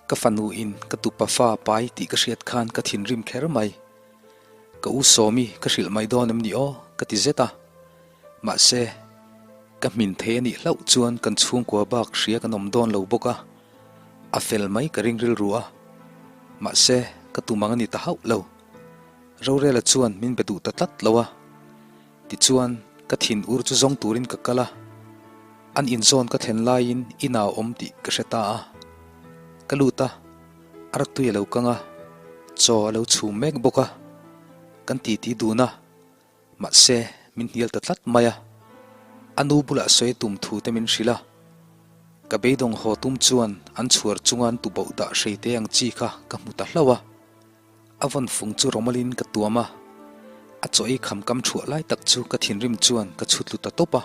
Speaker 1: Ka fanu in ka tupa fa pai tih ka hriat khan ka thinrim kher mai. Ka u Sawmi ka hrilh mai dawn em ni aw ka ti zet a. Mahse, ka hmin thei a nih hlauh chuan kan chhungkua bak hria kan awm dawn lo bawk a, a fel mai ka ring rilru a. Mahse, ka tum ang a ni ta hauh lo. Rorela chuan min be duh ta tlat lo a. Tichuan, ka thin ur chu zawng turin ka kal a, an inzawn ka thlen laiin inah a awm tih ka hre ta a. Ka lut a, artui a lo kang a, chaw a lo chhum mek bawk a, kan titi dun a, mahse min hnial ta tlat mai a. A nu bulah sawi tum thu te min hrilh a, ka beidawng haw tum chuan an chhuar chunga an tuboh dah hrei te ang chi kha ka hmu ta hlauh a. A vawn fung chu rawmalin ka tuam a, a chaw ei kham kam thuah lai tak chu ka thinrim chuan ka chhut tlu ta tawp a.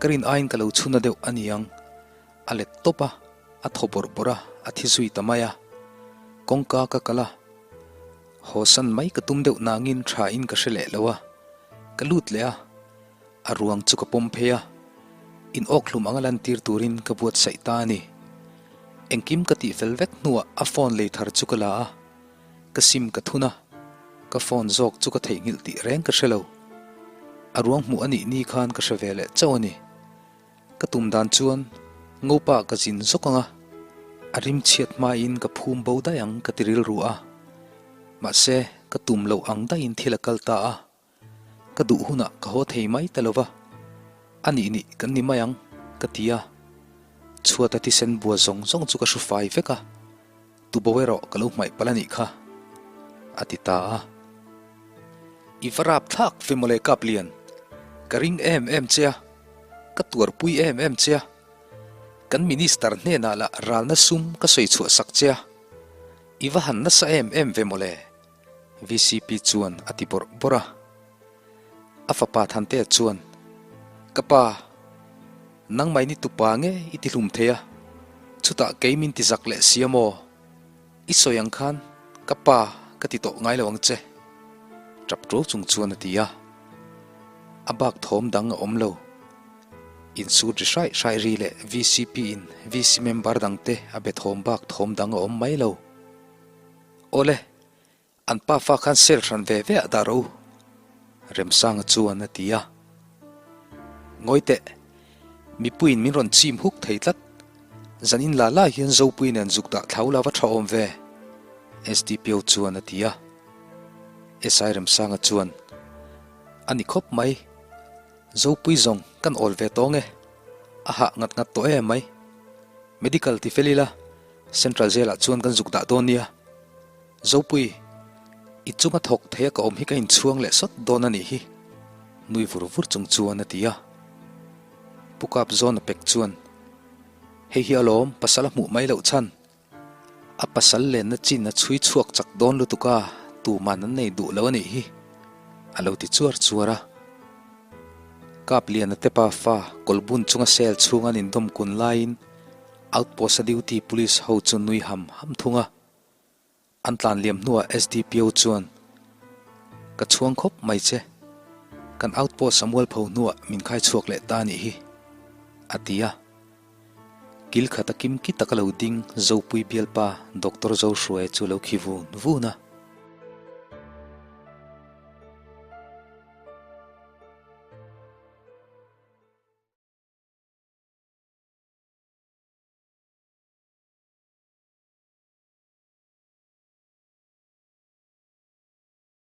Speaker 1: Ka rin aiin ka lo chhuna deuh a niang. A let tawp a, a thaw bawrh bawrh a, a thi zui ta mai a. Kawngka ka kal a, haw san mai ka tum deuh nangin tha in ka hre leh lo a, ka lut leh a, a ruang chu ka pawm phei a, in awk hlum anga lantir turin ka buatsaih ta a ni. Engkim ka tih fel vek hnuah a phone lei thar chu ka la a, ka sim ka thun a, ka phone zawk chu ka theihnghilh tih reng ka hre lo. A ruang hmuh a nih ni khan ka hre ve leh chauh a ni. Ka tum dan chuan ngopa ka zin zawk ang a, a rim chhiat hmain ka phum bo daih ang ka ti rilru a. Mahse, ka tum loh ang daihin thil a kal ta a. Ka duh hunah ka haw thei mai ta lo va, a nih nih kan ni mai ang, ka ti a. Chhuata thisen bua zawng zawng chu ka hru fai vek a, tubo erawh ka lo hmaih palh a nih kha, a ti ta a. I va rap thlak ve mawle Kaplian, ka ring em em che a, ka tuarpui em em che a, kan Minister hnenah lah ralna sum ka sawi chhuah sak che a, i va han nasa em em ve mawle. VCP chuan a ti bawrh bawrh a. A fapa Thantea chuan, Ka pa, nangmah in i tupa nge i ti hlum thei a, chutah kei min ti zak leh si a maw? I sawi ang khan ka pa ka ti tawh ngai lo ang che, tap tuau chung chuan a ti a. A bak thawm dang a awm lo. Insut ri hraih hraih ri leh VCP in VC member dangte a be thawm bak thawm dang a awm mai lo. Awle, an pa fa khan sel hran ve ve ah dah rawh u, Remsanga chuan a ti a. Ngawi teh, mipuiin min rawn chim huk thei tlat. Zan in la la hian Zopui nen zuk dah thlau lova tha awm ve, SDPO chuan a ti a. SI Remsanga chuan, A ni khawp mai, Zopui zawng kan awl ve tawng e, a hah ngat ngat tawh em mai. Medical ti fel ila, Central Jail ah chuan kan zuk dah dawn nia. Zopui, i chunga thawk thei a ka awm hi ka inchhuang leh sawt dawn a nih hi, nui vur vur chung chuan a ti a. Pu Kap zawn a pek chuan, Hei hi alawm pasal a hmuh mai loh chhan. A pasal lenna chin a chhui chhuak chak dawn lutuk a, tuman an nei duh lo a nih hi, a lo ti chuar chuar a. Kap Liana te pa fa kawlbun chunga sel chhung an indawm kun laiin Outpost a duty police ho chu nui ham ham thung a. An tlan liam hnuah SDPO chuan, Ka chhuang khawp mai che. Kan outpost a mualpho hnuah min khai chhuak leh ta anih hi, a ti a. Kil khat a kim ki taka lo ding Zopui bialpa Doctor Zohruaia chu lo khi vun vun a.